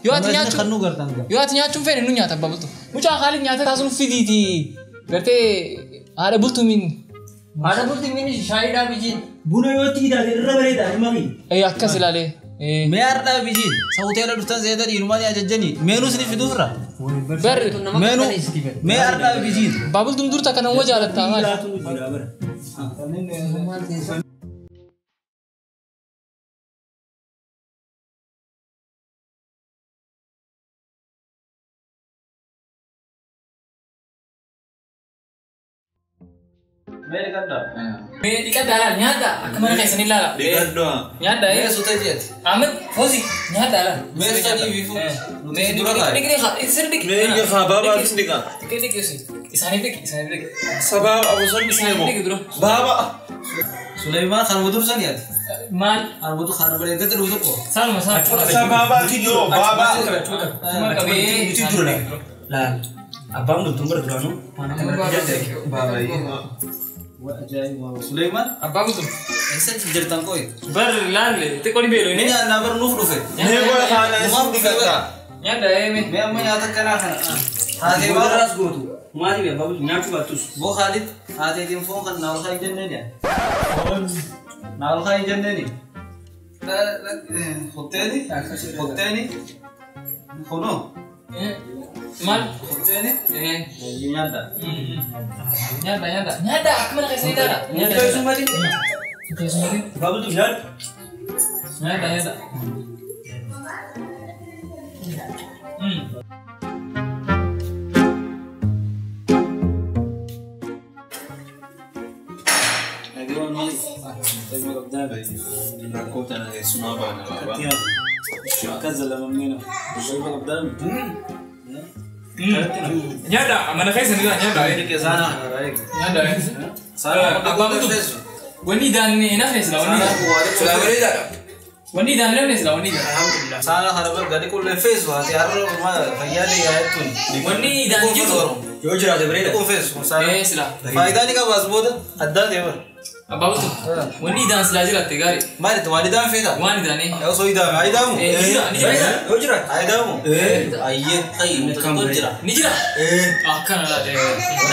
[SPEAKER 3] Yoo ati nyaachuu
[SPEAKER 1] Kannuu gartaan gaa.
[SPEAKER 3] yoo ati nyaachuun feene nu nyaata abbaa bultu. Mucaa Khaalid nyaata taasisuun fidiiti. Gartee haadha bultu min.
[SPEAKER 6] Haadha bulti mini shaayii dhaabi jiin.
[SPEAKER 5] Buna yoo itti hidhaate irra bareeda ilma kiyya.
[SPEAKER 3] Akkas ilaalee.
[SPEAKER 1] Mee har'aa bijiin hoteela dhuftan seeta dhiirumaa ni ajajjanii meenus ni fiduufra.
[SPEAKER 3] Bar
[SPEAKER 1] Meenu mee har'aa bijiin.
[SPEAKER 3] abbaa bultuun durta kana uma jaalattaa maali?
[SPEAKER 5] Dhiiraatu jira bara.
[SPEAKER 1] Mee dhiqadhaa.
[SPEAKER 3] Mee dhiqadhaa laal nyaadhaa akka mana keessanii ilaala.
[SPEAKER 1] Dhiqadhaa.
[SPEAKER 3] Nyaadhaa
[SPEAKER 1] Mee suuta jeeti.
[SPEAKER 3] Ahmed Foozi nyaadhaa laal.
[SPEAKER 1] Mee suuta dhiibifu.
[SPEAKER 3] Mee
[SPEAKER 1] Dura kaa'e.
[SPEAKER 3] dhiqi dhiqi sirri dhiqi.
[SPEAKER 2] Mee dhiqaa baabaa dhiqaa.
[SPEAKER 3] Dhiqi dhiqi isaaniif dhiqi isaaniif dhiqi.
[SPEAKER 2] Sababa abusan
[SPEAKER 3] Isaaniif dhiqi dura.
[SPEAKER 2] Baaba.
[SPEAKER 1] Suleymaan kan wudur sani ati.
[SPEAKER 3] Maal?
[SPEAKER 1] Kan wudur kan bareeddatti dhufu tokko.
[SPEAKER 3] Saaluma saaluma.
[SPEAKER 2] Sababa tijoo baaba.
[SPEAKER 3] Tuma qabee.
[SPEAKER 5] Nuti dura laal. Abbaan bultuun bara duraanuu waan akka
[SPEAKER 1] Baaba. Ajaa'iba. Suleymaan
[SPEAKER 3] Abbaa bultuun.
[SPEAKER 1] eessa jirtan qoy?
[SPEAKER 3] Bar laal xiqqoo ni beeloo
[SPEAKER 1] Inni
[SPEAKER 3] inni.
[SPEAKER 1] nyaannaa bar nuuf dhufe.
[SPEAKER 2] Mee gola kaana
[SPEAKER 1] Nuuf dhufe bara.
[SPEAKER 3] Nyaadhaa mee.
[SPEAKER 1] Mee amma nyaata akkanaa kana. Haatee baaba.
[SPEAKER 5] Boodarraas gootu. Maatii abbaa bultuun nyaachuu baattus.
[SPEAKER 1] Boo Khaalid haateetiin foon kan naawol kaa hin jenneeni. Naawol kaa hin jenneeni. Hotteeni. Hotteeni. Kunoo.
[SPEAKER 3] Maal?
[SPEAKER 1] Hotteeni. Nyaadha.
[SPEAKER 3] Nyaadhaa nyaadhaa. Nyaadhaa akka mana keessanii ilaala.
[SPEAKER 5] Keessummatiin.
[SPEAKER 3] Keessummatiin.
[SPEAKER 5] Abbaa bultuun nyaadhu.
[SPEAKER 3] Nyaadhaa nyaadhaa.
[SPEAKER 2] Rakkoo tana keessumaa baana baaba.
[SPEAKER 1] Akkas zalamamneena.
[SPEAKER 3] Nyaadhaa mana keessanii ilaala nyaadhaa. Nyaadhaa. Abbaa bultuun. Wanni idaan hin hafne sila wanni.
[SPEAKER 1] Silaa bareedaadha.
[SPEAKER 3] Wanni idaan hin hafne sila wanni idaan.
[SPEAKER 1] Saala kana bar gadi qulleeffeessu haati har'a fayyaa deeyaa jettuun.
[SPEAKER 3] Wanni idaan jirtu.
[SPEAKER 5] Yoo jiraate bareeda.
[SPEAKER 1] Qulleeffeessu saala.
[SPEAKER 3] Ee sila.
[SPEAKER 1] Faayidaa ni qabaas booda addaa ta'e bara.
[SPEAKER 3] Abbaa bultuun. Wanni idaan silaa jiraatte gaarii.
[SPEAKER 1] Maal itti waan idaan feeta?
[SPEAKER 3] Waan idaan ee.
[SPEAKER 1] Osoo idaame haa idaamu?
[SPEAKER 3] Ni jira ni jira.
[SPEAKER 5] Yoo jiraate.
[SPEAKER 1] Haa idaamu? Ayyee hayyi tokko jira.
[SPEAKER 3] Ni jira. Akkana laata.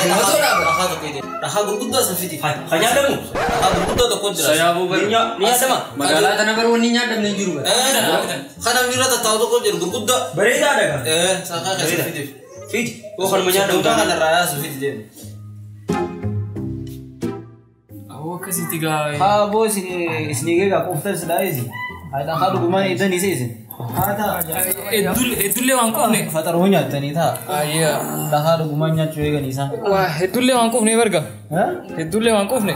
[SPEAKER 1] Dhahaa tokko ide. Dhahaa gurguddaa san fidi.
[SPEAKER 5] Kan nyaatamu.
[SPEAKER 1] Dhahaa gurguddaa tokko jira.
[SPEAKER 6] Sayaabuu bar.
[SPEAKER 5] Ni nyaatama.
[SPEAKER 6] Magaalaa tana bar wanni nyaadhamne hin jiru bar.
[SPEAKER 1] Kan namni irra tattaa'u tokko jiru gurguddaa.
[SPEAKER 5] Bareedaadha gaa.
[SPEAKER 1] Saaqaa keessa fidi.
[SPEAKER 5] Fidi. Yoo kanuma nyaatamu
[SPEAKER 1] Guddaa
[SPEAKER 5] taane.
[SPEAKER 1] kanarraa yaasu fidi deemu.
[SPEAKER 3] Awwa akkasitti gaa.
[SPEAKER 1] Haa boo isin egaa qoftan silaa isin. Dhahaa dhugumaan idan isa isin. Haa ta'a.
[SPEAKER 3] Heddullee waan quufne.
[SPEAKER 1] Faxaroo nyaattanii ta'a.
[SPEAKER 3] Ayyaa.
[SPEAKER 1] Dhahaa dhugumaan nyaachuu eeganii isaan.
[SPEAKER 3] Waa heddullee waan quufne barga. Heddullee waan quufne.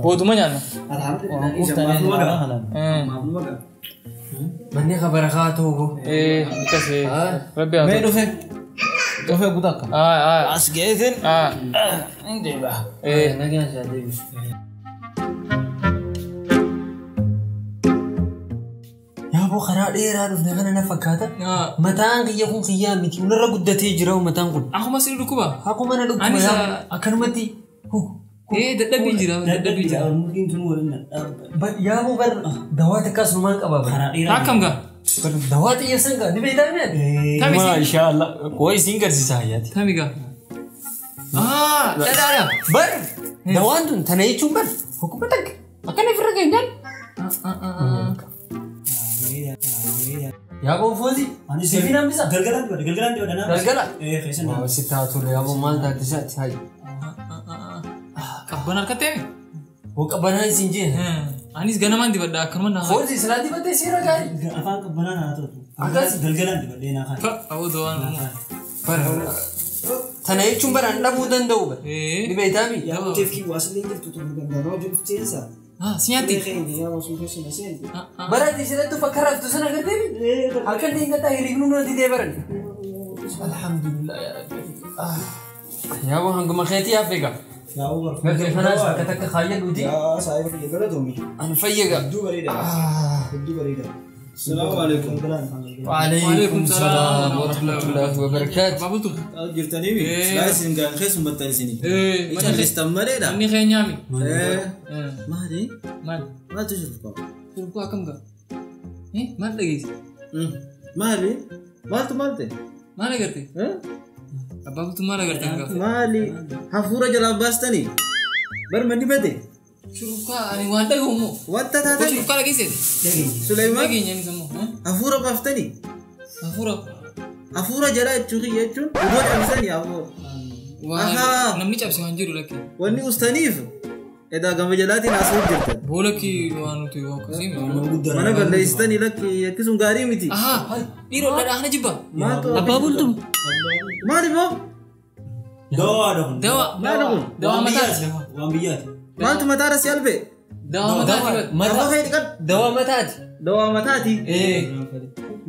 [SPEAKER 3] Booduma nyaanna.
[SPEAKER 5] Alhamdulillah.
[SPEAKER 6] Manni kabara haa ta'u.
[SPEAKER 3] Akkas rabbi haa
[SPEAKER 1] Mee
[SPEAKER 3] ta'u.
[SPEAKER 1] dhufe. Dhufe guutaa akka.
[SPEAKER 3] Aa aa.
[SPEAKER 1] As geesin.
[SPEAKER 3] Aa.
[SPEAKER 1] Hin deebi'a.
[SPEAKER 6] Nagaan isaa deebisu. Yaaboo karaa dheeraa dhufne kana na fakkaata. Mataan kiyya kun kiyyaa miti. Unarra guddatee jira mataan kun.
[SPEAKER 3] Akkuma sirri dhukkuba.
[SPEAKER 6] Akkuma na dhukkuba
[SPEAKER 3] Anis,
[SPEAKER 6] akkanumatti.
[SPEAKER 3] Dadhabbii jira dadhabbii jira.
[SPEAKER 5] Murtiin tun waliin dhaabbata.
[SPEAKER 6] Yaaboo bar dawaa takkaas numaan qaba bar.
[SPEAKER 5] Karaa dheeraa.
[SPEAKER 3] Akkam gaa?
[SPEAKER 6] Dawaa xiyyeessan gaa ni beektaa mi'a?
[SPEAKER 3] Tami si.
[SPEAKER 6] Maashaallah. Koo isin garsiisa hayyaati.
[SPEAKER 3] Tami gaa. Dhadhaadha.
[SPEAKER 6] Bar dawaan tun tana jechuun bar hokkuma takka akkana ofirra keenyaan. Yaaboo Foozi. Siifin hambisa.
[SPEAKER 5] Galgalaan dibadha. Galgalaan dibadha.
[SPEAKER 6] Galgala.
[SPEAKER 5] Keessan
[SPEAKER 6] Waa sitti haa tole yaaboo maal taate isaati hayi.
[SPEAKER 3] Qabban harkattee mi?
[SPEAKER 6] Hoo qabbanaa isin jee.
[SPEAKER 3] Anis ganamaan dibadha akkanuma naa.
[SPEAKER 6] Foozi silaa dibattee seera gaarii.
[SPEAKER 5] Afaan qabbanaa naa ta'u.
[SPEAKER 6] Akkas.
[SPEAKER 5] Galgalaan dibadhee naa kaan.
[SPEAKER 3] Awwa dawaan.
[SPEAKER 6] Bar tana jechuun bara an dhabuu danda'u bar. Ni beektaa mi?
[SPEAKER 5] Yaa teef kii waasilee jirtu tun gandaraa jiru seensa.
[SPEAKER 3] Si nyaatti?
[SPEAKER 6] Bara ati silatti bakka raftu sana agartee mi? Halkan deeggataa hiriirnu na didee baran. Alhamdulillah yaa Rabbi. Yaaboo hanguma keetii hafe gaa.
[SPEAKER 5] Yaa'uu bar.
[SPEAKER 6] Gartee kanaas bakka takka kaayyadhuuti.
[SPEAKER 5] Yaa saayiba kiyya galatoomi.
[SPEAKER 6] An fayyaga.
[SPEAKER 5] Hedduu bareeda. Hedduu bareeda.
[SPEAKER 1] Salaamu alaikum.
[SPEAKER 6] Waalaikum salaam wa rahmatullahi wa barakaatuh.
[SPEAKER 3] Abbaa Bultum.
[SPEAKER 1] Jirtanii mi? Silaa isin gaan keessummattan isinii. Callistan maleedha.
[SPEAKER 3] Manni keenyaami.
[SPEAKER 1] Maali?
[SPEAKER 3] Maal?
[SPEAKER 1] Maaltu jiru qaba?
[SPEAKER 3] Shurufkaa akkam gaa? Maal dhageesse?
[SPEAKER 1] Maali? Maaltu maal ta'e?
[SPEAKER 3] Maal agarte? Abbaa Bultum maal agarte gaa?
[SPEAKER 1] Maali? Hafuura jalaa baastanii? Bar manni bade?
[SPEAKER 3] Shurufkaa ani waan dhagahu moo?
[SPEAKER 1] Wanta taatanii?
[SPEAKER 3] Shurufkaa dhageesse?
[SPEAKER 1] Suleymaan?
[SPEAKER 3] Dhageenya inni immoo.
[SPEAKER 1] Hafuura baaftanii?
[SPEAKER 3] Hafuura.
[SPEAKER 1] Hafuura jalaa jechuun odoo cabsanii hafuura.
[SPEAKER 3] Waan namni cabse waan jiru lakkee.
[SPEAKER 1] Wanni ustaniif edaa gama jalaatiin asuu jirtan.
[SPEAKER 3] Boolakki waan nuti waan akkasii.
[SPEAKER 1] Mana balleessitanii lakki akkasuun gaarii miti.
[SPEAKER 3] Ahaa dhiiroo dhadhaa kana jibba.
[SPEAKER 5] Abbaa Bultum.
[SPEAKER 1] Maali boo?
[SPEAKER 5] Dawaadha kun.
[SPEAKER 3] Dawaa.
[SPEAKER 1] Maali kun?
[SPEAKER 3] Dawaa mataati.
[SPEAKER 5] Waan biyyaati.
[SPEAKER 1] Maaltu mataarra si albee?
[SPEAKER 3] Dawaa mataati.
[SPEAKER 1] Afoo kee dhiqadhu.
[SPEAKER 6] Dawaa mataati.
[SPEAKER 1] Dawaa mataati.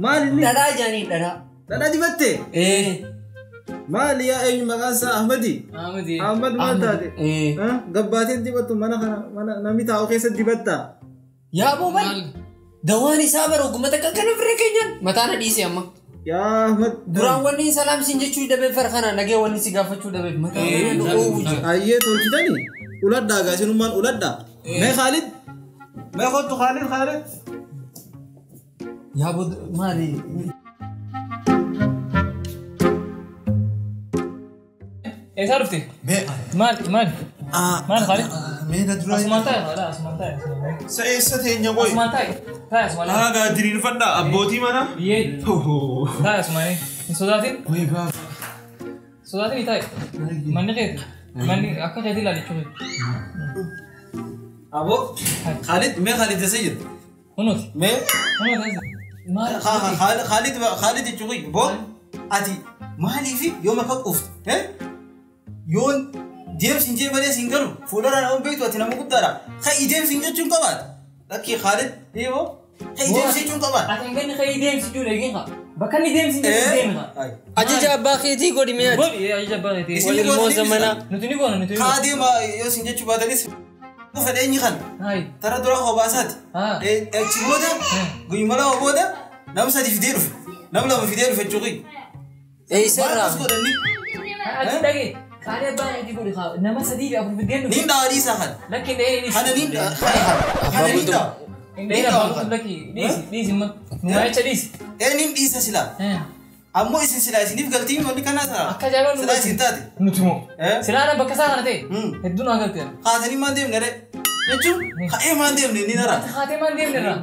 [SPEAKER 1] Maali inni?
[SPEAKER 6] Dhadhaa jaanii dhadhaa.
[SPEAKER 1] Dhadhaa dibattee? Maali yaa eenyu maqaan isaa Ahmadi?
[SPEAKER 3] Ahmadi.
[SPEAKER 1] Ahmad maal taate? Gabbaateen dibattu mana kana mana namni taa'u keessatti dibatta.
[SPEAKER 6] Yaa boo bal. Dawaan isaa bara ogummaa takka kana firra keenyaan mataa na dhiise amma.
[SPEAKER 1] Yaa Ahmad.
[SPEAKER 6] Duraan wanni salaamsiin jechuu dhabeef fara kana nagee wanni si gaafachuu dhabeef mataa na dhoowwu jira.
[SPEAKER 1] Ayyee tolchitanii uladhaa gaasinummaan uladhaa. Mee Khaalid? Mee kottu Khaalid Khaalid.
[SPEAKER 6] Yaa boo maali?
[SPEAKER 3] Eessaa dhufte? Maal maal? Maal Khaalid?
[SPEAKER 2] Mee na dura.
[SPEAKER 3] Asumaan taa'e Khaalid asumaan taa'e.
[SPEAKER 2] Sa eessa teenya qoy?
[SPEAKER 3] Asumaan taa'e. Taa'e asumaan.
[SPEAKER 2] Haa gaa diriirfadhaa abbootii mana.
[SPEAKER 3] Biyyee. Taa'e asumaan. Hin sodaatin.
[SPEAKER 2] Qoy baaf.
[SPEAKER 3] Sodaatin taa'e. Manni keeti. Manni akka keeti ilaali jechuudha.
[SPEAKER 1] Aboo Khaalid mee Khaalid eessa jira?
[SPEAKER 3] Kunuuti.
[SPEAKER 1] Mee?
[SPEAKER 3] Kunuuti eessa? Maal?
[SPEAKER 1] Khaalid Khaalid jechuun boo ati maaliif yooma akka quufte? Yoon deemsi hin jee malee siin galu fuulduraan nama beektu ati nama guddaadha. Ka'ii deemsi hin jechuun qabaata. Lakkii Khaalid dhiiboo ka'ii deemsi jechuun qabaata.
[SPEAKER 3] Ati hin ganni ka'ii deemsi jechuudha eegin haa. Bakka inni deemsi hin jechuun deemi haa.
[SPEAKER 6] Ajaja abbaa keetii godhi mee ati.
[SPEAKER 3] Godhi ajaja abbaa keetii.
[SPEAKER 1] Isin
[SPEAKER 6] Ilmoo zamanaa.
[SPEAKER 3] Nuti ni goona nuti ni goona.
[SPEAKER 1] Kaa deema yoo siin jechuu baatanis fedheenyi kan tara dura hobaasaati. Achi booda guyyuma lama booda nama sadi fidee dhufe. Nama lama fidee dhufe jechuun.
[SPEAKER 6] Eessarraa?
[SPEAKER 1] Maal godhanni?
[SPEAKER 3] Ati dhagee. Qaalii abbaa keetii godhi haa nama sadii fi afur fidee dhufe.
[SPEAKER 1] Niin dhawa dhiisaa kana.
[SPEAKER 3] Lakki hin dhahee dhiisi.
[SPEAKER 1] Kana niin dhawa. Kana niin dhawa.
[SPEAKER 3] Hin dhahee abbaa bultum lakki dhiisi dhiisi imma. Numaa jecha dhiisi.
[SPEAKER 1] Niin dhiisa silaa. Ammoo isin silaa isiniif galtiin wanni kanaa sana.
[SPEAKER 3] Akka ajaa'ibaa nu
[SPEAKER 1] Silaa isin taate.
[SPEAKER 3] Nuti moo. Silaa bakka isaa kana ta'e. Hedduu naa galte.
[SPEAKER 1] Haatanii maan deemne ree. Jechuun ka'ee maan deemne ni nara.
[SPEAKER 3] Haatee maan deemne irraa.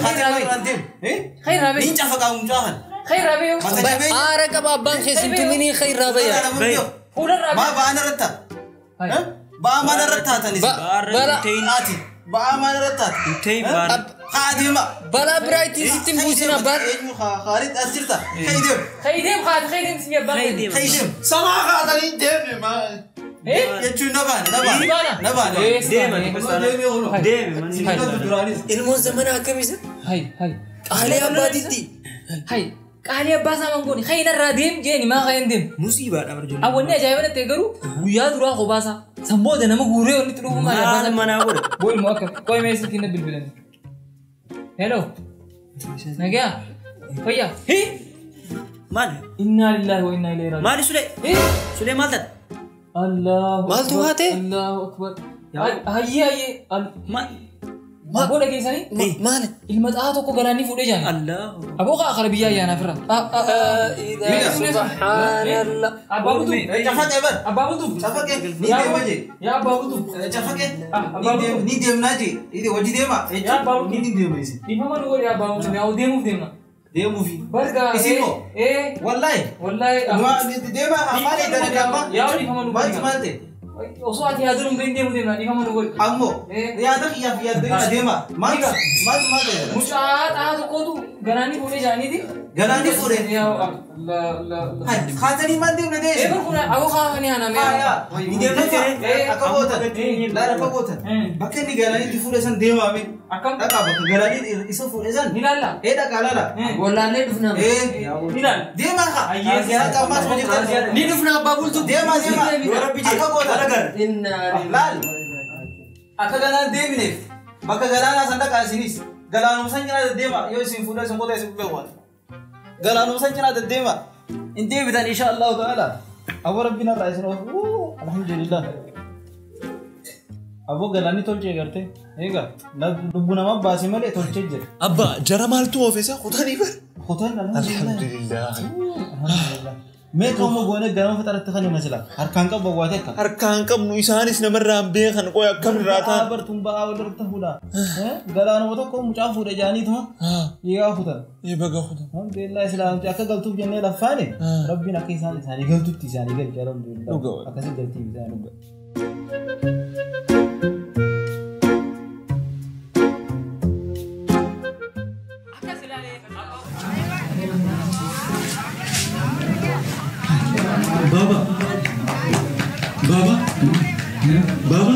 [SPEAKER 1] Haatee maan deemne.
[SPEAKER 3] Khayraa bee.
[SPEAKER 1] Niin cafa qaamu mucaa kana.
[SPEAKER 3] Khayraa bee.
[SPEAKER 1] Mata jabeenya.
[SPEAKER 6] Aara qaba abbaan keessin tuminii khayraa bayya.
[SPEAKER 3] Fuularraa
[SPEAKER 1] Maa ba'aan irratti ta'a? Ba'aa maal irratti taatanis? Ati ba'aa maal irratti taata? Haa deema.
[SPEAKER 6] Balaa biraa ittiin sitti hin buusin abbaan.
[SPEAKER 1] Eenyu Khaalid as jirta? Ka'ii deem.
[SPEAKER 3] Ka'ii deem haati ka'ii deem sin abbaan.
[SPEAKER 1] Ka'ii deem.
[SPEAKER 2] Samaa kaatanii deemne maa.
[SPEAKER 1] Jechuun na baane na baane. Na baane.
[SPEAKER 5] Deeme. Deeme manni.
[SPEAKER 6] Ilmoon zamanaa akkamisa?
[SPEAKER 3] Hai hai.
[SPEAKER 6] Qaalii abbaatitti.
[SPEAKER 3] Hai. Qaalii abbaa isaa mangooni ka'ii narraa deem jeeni maa ka'een deem.
[SPEAKER 5] Musiibaadha barjoon.
[SPEAKER 3] Awwanni ajaa'iba natti garuu guyyaa duraa qobaasaa san booda nama guuree wanni itti dhufu maali abbaa
[SPEAKER 5] Maal
[SPEAKER 3] isaa.
[SPEAKER 5] manaa godha?
[SPEAKER 3] Boo ilmoo akka qoy mee silkiin na bilbilan. Hello. Nagaa. Fayyaa. Hi.
[SPEAKER 5] Maali?
[SPEAKER 3] Innaa lillahi wa innaa ilayhi raaji'uun.
[SPEAKER 5] Maali Sulee?
[SPEAKER 3] Hi.
[SPEAKER 5] Sulee maal taate?
[SPEAKER 3] Allahu
[SPEAKER 6] Maaltu
[SPEAKER 3] akbar,
[SPEAKER 6] haate?
[SPEAKER 3] Allahu akbar. Hayyee hayyee.
[SPEAKER 5] Maal?
[SPEAKER 3] Aboo dhageessanii
[SPEAKER 6] Maali?
[SPEAKER 3] ilma xaa tokko galaanni fuudhee jaani.
[SPEAKER 5] Allahu.
[SPEAKER 3] Aboo kaa kara biyya ayyaanaa firra.
[SPEAKER 6] Subhaanallah.
[SPEAKER 3] Abbaa Bultum.
[SPEAKER 1] Cafaqee bar.
[SPEAKER 3] Abbaa Bultum.
[SPEAKER 1] Cafaqee ni deema jee.
[SPEAKER 3] Yaa abbaa Bultum.
[SPEAKER 1] Cafaqee
[SPEAKER 3] Abbaa Bultum.
[SPEAKER 1] ni deemnaa jee. Hojii deema.
[SPEAKER 3] Yaa abbaa Bultum.
[SPEAKER 1] Ni deema isin.
[SPEAKER 3] Dhiifama nu godhi abbaa Bultum. Yaa deemuuf deemna.
[SPEAKER 1] Deemuufi.
[SPEAKER 3] Barga.
[SPEAKER 1] Isin moo? Wallaahi.
[SPEAKER 3] Wallaahi.
[SPEAKER 1] Deema maali dalagaa
[SPEAKER 3] Yaa dhiifama nu
[SPEAKER 1] Maaltu
[SPEAKER 3] godhi.
[SPEAKER 1] maal ta'e?
[SPEAKER 3] Osoo ati yaaduu hin deemu deemna dhiifama nu godhi.
[SPEAKER 1] Ammoo yaada kiyyaaf yaadda deema. Maaltu maaltu maal ta'e?
[SPEAKER 3] Mucaa xaa tokkotu galaanni fuudhee jaaniiti.
[SPEAKER 1] Galaanni fuudhee? Haatanii maal deemna deessu?
[SPEAKER 3] Eebar kun aboo kaafanii aanamee.
[SPEAKER 1] Ni deemna akka gootan. Laala akka gootan. Bakka inni galaanitti fuudhe san deemaame.
[SPEAKER 3] Akkam?
[SPEAKER 1] Dhaqaa bakka galaanii isa fuudhe san.
[SPEAKER 3] Ni laalla.
[SPEAKER 1] Ee dhaqaa laala.
[SPEAKER 6] Wallaallee dhufna.
[SPEAKER 3] Ni laalla.
[SPEAKER 1] Deemaa haa. Dhaqaa ammaas hojjetan.
[SPEAKER 6] Ni dhufna abbaa bultu.
[SPEAKER 1] Deemaa deemaa. Akka gootan.
[SPEAKER 6] Innaa
[SPEAKER 1] Laal. Akka galaan deemineef bakka galaanaa san dhaqaa isinis. Galaanuma san cinaa deddeema yoo isin fuudhee isin qotee isin beeku. Galaanuma san cinaa deddeema. In deebitan insha Allahu ta'ala. Aboo rabbiin irraa isin oofu. Alhamdulillah. Aboo galaanni tolchee gartee. Egaa lubbuu namaa baasee malee tolchee jira.
[SPEAKER 2] Abbaa jara maaltu oofisa kutanii bara.
[SPEAKER 1] Kutan
[SPEAKER 2] alhamdulillah.
[SPEAKER 1] Alhamdulillah. Mee qomoo goonee ganama fixaratti kan hima sila. Harkaan qabu waatee akka.
[SPEAKER 2] Harkaan qabnu isaanis namarraa hin beekan qoy akkamirraa ta'an.
[SPEAKER 1] Bartuun ba'aa walirratti fuudha. Galaanuma tokko mucaa fuudhe jaaniituma. Dhiigaa fuutan.
[SPEAKER 2] Baga fuutan.
[SPEAKER 1] Alhamdulillah islaamti akka galtuuf jennee laffaane rabbiin akka isaan isaanii galtutti isaanii galche alhamdulillah. Akkasii galtii isaanii.
[SPEAKER 2] Baba, Baba, Baba,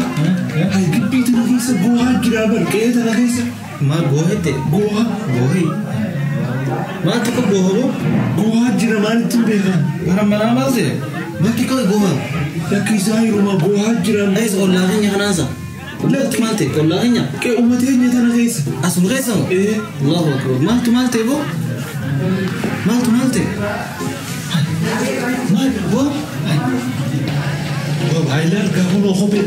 [SPEAKER 2] hai gibbii tana keessa gohaa jira bar qe'ee tana keessa.
[SPEAKER 1] Maal goohette?
[SPEAKER 2] Goha.
[SPEAKER 1] Goohi. Maal tokko goohoo?
[SPEAKER 2] Gohaa jira maalitti beekan?
[SPEAKER 1] Bara manaa maal ta'e? Maal tokko gooha?
[SPEAKER 2] Lakki isaa yeruma gohaa jira.
[SPEAKER 1] Ees ollaa keenya kanaansa. Maaltu maal ta'e? Ollaa keenya?
[SPEAKER 2] Qe'ee uummata keenya tana keessa.
[SPEAKER 1] Asuma keessa moo?
[SPEAKER 2] Ee.
[SPEAKER 1] Allahu akbar. Maaltu maal ta'e boo? Maaltu maal ta'e?
[SPEAKER 2] Maal
[SPEAKER 1] boo?
[SPEAKER 2] Haayilaar gaafa kophee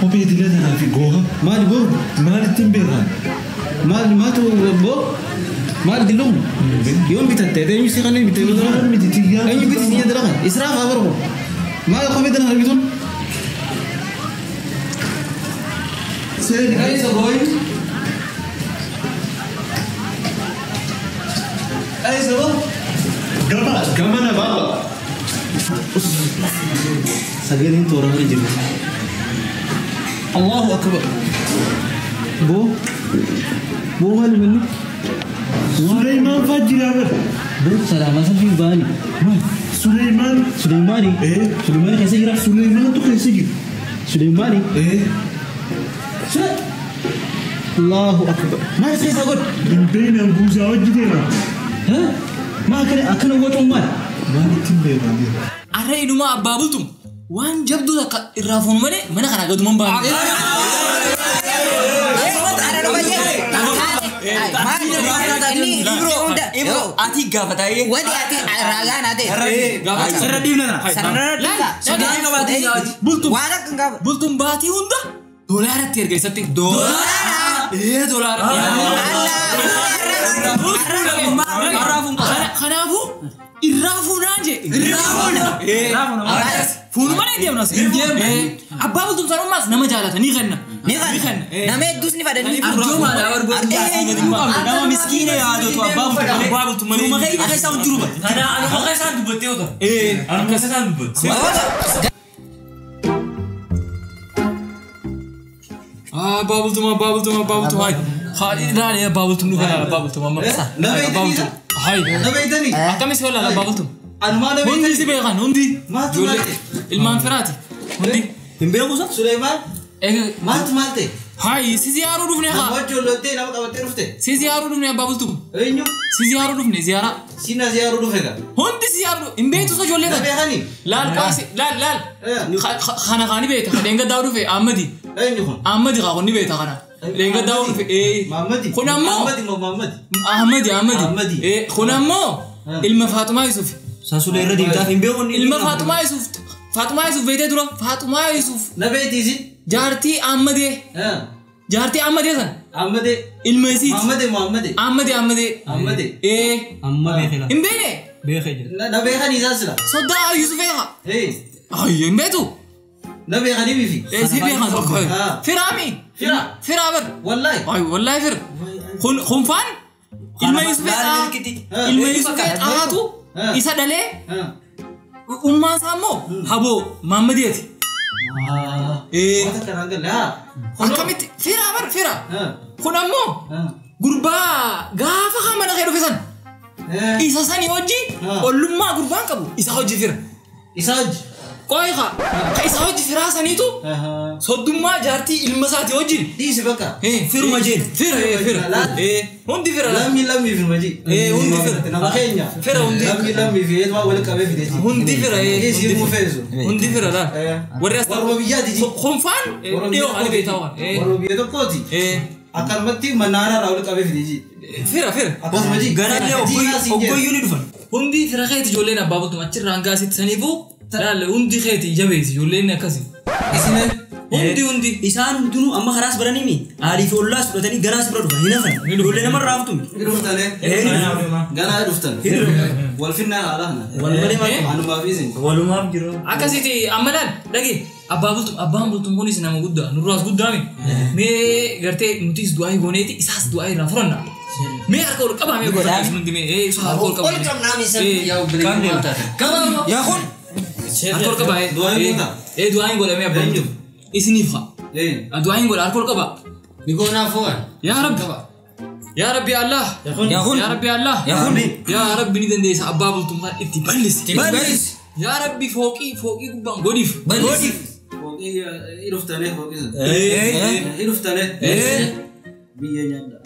[SPEAKER 2] kophee dila tanaa fi gooha.
[SPEAKER 1] Maal boo?
[SPEAKER 2] Maalitti hin beekan?
[SPEAKER 1] Maal maaltu boo? Maal diluun? Yoom bitatte? Eenyu si kan bitte?
[SPEAKER 2] Miti xiyyaa.
[SPEAKER 1] Eenyu bitti si dila kan? Israaf haa barbu. Maal kophee dila kan bituun?
[SPEAKER 2] Seeni.
[SPEAKER 1] Eessa gooyi? Eessa boo?
[SPEAKER 2] Gama gamana baaba.
[SPEAKER 1] Sagaleen toora irra jiru. Allahu akbar. Boo. Boo maali manni?
[SPEAKER 2] Suleymaan fa'aa jira bara.
[SPEAKER 1] Boo salaamaa salphii baani.
[SPEAKER 2] Suleymaan.
[SPEAKER 1] Suleymaani. Suleymaani keessa jira.
[SPEAKER 2] Suleymaantu keessa jira.
[SPEAKER 1] Suleymaani. Allahu akbar. Maal keessa godhu?
[SPEAKER 2] Hin beeknan guusaa hojii deema.
[SPEAKER 1] Maal akkana wacuun maal?
[SPEAKER 2] Maalitti hin beekan jira?
[SPEAKER 3] Arra inumaa abbaa bultum waan jabduu takka irraa fuunu malee mana kanaa gaduman baanu.
[SPEAKER 6] Ati gaafa taa'ee.
[SPEAKER 7] Wadi ati ragaan ate.
[SPEAKER 6] Sarara dhiibna nana.
[SPEAKER 7] Sarara dhiibna.
[SPEAKER 3] Bultum.
[SPEAKER 7] Waan akka hin gaafa.
[SPEAKER 3] Bultum baatii hunda doolaaratti erga isatti. Doolaara. Ee doolaara. Kanaafuu irraa fuunaan jee. Irraa fuuna. Fuunu malee deemna. Abbaa bultum sanummaas nama jaalata ni kenna.
[SPEAKER 7] Ni kenna. Nama hedduus ni fadhanii.
[SPEAKER 6] Nama miskiina yaadatu abbaa bultum malee. Fuuma keenya keessaa jiru ba. Kana anuma keessaan dubbattee otoo. Anuma keessaan dubbatte. Abbaa bultum abbaa bultum abbaa bultum hayi. Hayi abbaa bultum nu kana abbaa bultum amma.
[SPEAKER 1] Nama bultum.
[SPEAKER 3] Hayi.
[SPEAKER 1] Nama itanii.
[SPEAKER 3] Akkamis wala abbaa bultum.
[SPEAKER 1] Anumaa nama
[SPEAKER 3] Hundi si beekan hundi.
[SPEAKER 1] Maaltu maal ta'e?
[SPEAKER 3] Ilmaan firaati. Hundi.
[SPEAKER 1] Hin beeku sa? Suleymaan. Maaltu maal ta'e?
[SPEAKER 3] Hayi si ziyaaruu dhufne haa.
[SPEAKER 1] Nama wajjin nama qabattee dhufte.
[SPEAKER 3] Si ziyaaruu dhufne abbaa bultum.
[SPEAKER 1] Eenyu?
[SPEAKER 3] Si ziyaaruu dhufne ziyaaraa.
[SPEAKER 1] Si na ziyaaruu dhufe gaa?
[SPEAKER 3] Hundi si ziyaaruu hin beektu sa ijoollee
[SPEAKER 1] Na
[SPEAKER 3] tana.
[SPEAKER 1] beekanii?
[SPEAKER 3] Laal qaasi laal laal. Kana kaani beekta kan daawuu dhufe Ahmadi.
[SPEAKER 1] Eenyu kun?
[SPEAKER 3] Ahmadi kaa kun ni beekta kana. Leenga daawuu dhufe.
[SPEAKER 1] Mahammadi.
[SPEAKER 3] Kun ammoo.
[SPEAKER 1] Mahammadi moo Mahammadi?
[SPEAKER 3] Ahmadi Ahmadi.
[SPEAKER 1] Ahmadi.
[SPEAKER 3] Kun ammoo ilma Faatumaa Yusuf.
[SPEAKER 5] Saasulee irra deemtaaf hin beeku.
[SPEAKER 3] Ilma Faatumaa Yusuf. Faatumaa Yusuf beektee dura Faatumaa Yusuf.
[SPEAKER 1] Na beektiisi?
[SPEAKER 3] Jaartii Ahmadee. Jaartii Ahmadee sana.
[SPEAKER 1] Ahmadee.
[SPEAKER 3] Ilma isiiti.
[SPEAKER 1] Mahammadee Mahammadee.
[SPEAKER 3] Ahmadee Ahmadee.
[SPEAKER 1] Ahmadee.
[SPEAKER 5] Amma beekela.
[SPEAKER 3] Hin beekne.
[SPEAKER 5] Beekee jira.
[SPEAKER 1] Na beekanii isaan sila?
[SPEAKER 3] Soddaa Yusuf eega.
[SPEAKER 1] Ayyo
[SPEAKER 3] hin beektu.
[SPEAKER 1] Na beekanii bifi?
[SPEAKER 3] Si beekan. Firaami.
[SPEAKER 1] Fira.
[SPEAKER 3] Fira bar.
[SPEAKER 1] Wallahi.
[SPEAKER 3] Ay wallahi fira. Kun faan ilma Yusuf ilma Yusuf xaatu isa dhalee ummaan isaa immoo haboo Mahammadiiti. Akkamitti fira bar fira. Kun ammoo gurbaa gaafa kan mana kee dhufe san isa sanii hojii ollummaa gurbaan qabu isa hojii fira.
[SPEAKER 1] Isa hojii.
[SPEAKER 3] Qoy kaa ka isa hojii firaa saniitu soddummaa jaartii ilma isaati wajjin.
[SPEAKER 1] Dhiisi bakka.
[SPEAKER 5] Firuma jeen.
[SPEAKER 3] Fira fira. Hundi fira.
[SPEAKER 1] Lammi lammi firuma jee.
[SPEAKER 3] Hundi fira.
[SPEAKER 1] Nama keenya.
[SPEAKER 3] Fira hundi.
[SPEAKER 1] Lammi lammi fi eetumaa waliin qabee fide.
[SPEAKER 3] Hundi fira.
[SPEAKER 1] Dhiisi hirmuu feesu.
[SPEAKER 3] Hundi fira laal. Warri as
[SPEAKER 1] Warra biyyaati ji.
[SPEAKER 3] Konfaan dhiyoo ani beektaa waan.
[SPEAKER 1] Warra biyya tokkooti. Akkanumatti mannaara irraa walitti qabee fidee jii.
[SPEAKER 3] Fira fira.
[SPEAKER 1] Akkasuma jii.
[SPEAKER 5] Ganallee obboyyuu ni dhufan.
[SPEAKER 3] Hundi fira keeti ijoolleen abbaa bultum achirraa hanga asitti saniifuu laal hundi keeti jabeessi ijoolleen akkasi.
[SPEAKER 1] Isin
[SPEAKER 3] Hundi hundi.
[SPEAKER 5] Isaan hundinuu amma karaas baranii mi? Aalii fi ollaas fudhatanii ganaas bira dhufan hin hafan. Ijoollee namarraa haftu mi?
[SPEAKER 1] Dhuftane. Ganaa dhuftan. Wal finnaa haala kana.
[SPEAKER 5] Wal malee maal?
[SPEAKER 1] Anumaaf isin.
[SPEAKER 5] Walumaaf jiru.
[SPEAKER 3] Akkasitti amma laal dhagee abbaa bultum abbaan bultum kunis nama guddaa nurraas guddaa mi? Mee gartee nutis du'aa gooneeti isaas du'aa irraa furanna. Mee harka ol qabaa mee godhaa hundi mee isa harka ol qabaa.
[SPEAKER 7] Ol qabnaa mi isa?
[SPEAKER 3] Yaa obboleeyyan maal taate? Qabaa.
[SPEAKER 7] Yaa kun.
[SPEAKER 3] Harka ol qabaa.
[SPEAKER 1] Du'aa hin goota?
[SPEAKER 3] Du'aa hin godhamee abbaa bultum. Isiniif haa. Du'aa hin godha harka ol qabaa.
[SPEAKER 6] Ni goonaa fo'an.
[SPEAKER 3] Yaa Rabbi. Yaa Rabbi Allah.
[SPEAKER 7] Yaa kun.
[SPEAKER 3] Yaa Rabbi Allah.
[SPEAKER 7] Yaa kun.
[SPEAKER 3] Yaa Rabbi ni dandeessa abbaa bultummaa itti bal'isi.
[SPEAKER 7] Bal'isi.
[SPEAKER 3] Yaa Rabbi fooqii fooqii gubbaan godhiif.
[SPEAKER 7] Bal'isi.
[SPEAKER 1] Fooqii dhuftane fooqii sana. Dhuftane. Biyya nyaadha.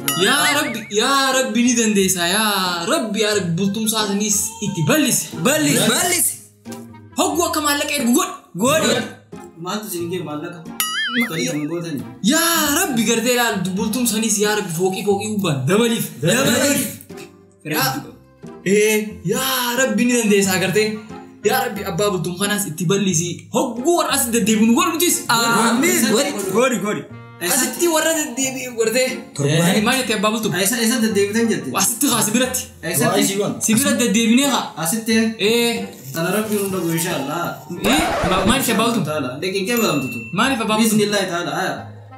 [SPEAKER 3] Yaa Rabbi ni dandeessa yaa Rabbi yaa Rabbi bultumsaa sanis itti bal'isi.
[SPEAKER 7] Bal'isi. Bal'isi.
[SPEAKER 3] Hogguu akka maallaqa ergu godhi.
[SPEAKER 7] Godhi.
[SPEAKER 1] Maaltu isin gee maallaqa?
[SPEAKER 3] Yaa Rabbi gartee ilaal bultum sanis yaa Rabbi fooqii fooqii gubbaan dabaliif.
[SPEAKER 7] Dabaliif.
[SPEAKER 3] Yaa Rabbi ni dandeessa gartee. Yaa Rabbi abbaa bultum kanaas itti bal'isi. Hogguu warra as deddeebiin godhu nutis.
[SPEAKER 7] Amiin.
[SPEAKER 5] Godhi godhi.
[SPEAKER 3] Asitti warra deddeebiin godhatee. Maal jettee abbaa bultum?
[SPEAKER 1] Eessa deddeebitan jette?
[SPEAKER 3] Asitti haa sibiratti.
[SPEAKER 1] Eessatti?
[SPEAKER 3] Sibira deddeebinee haa.
[SPEAKER 1] Asitti? Tana Rabbi hunda godhu inshallah.
[SPEAKER 3] Maaliif abbaa bultum?
[SPEAKER 1] Taala. Deeqiin balamtutu.
[SPEAKER 3] Maaliif abbaa bultum?
[SPEAKER 1] Bismillahi taala.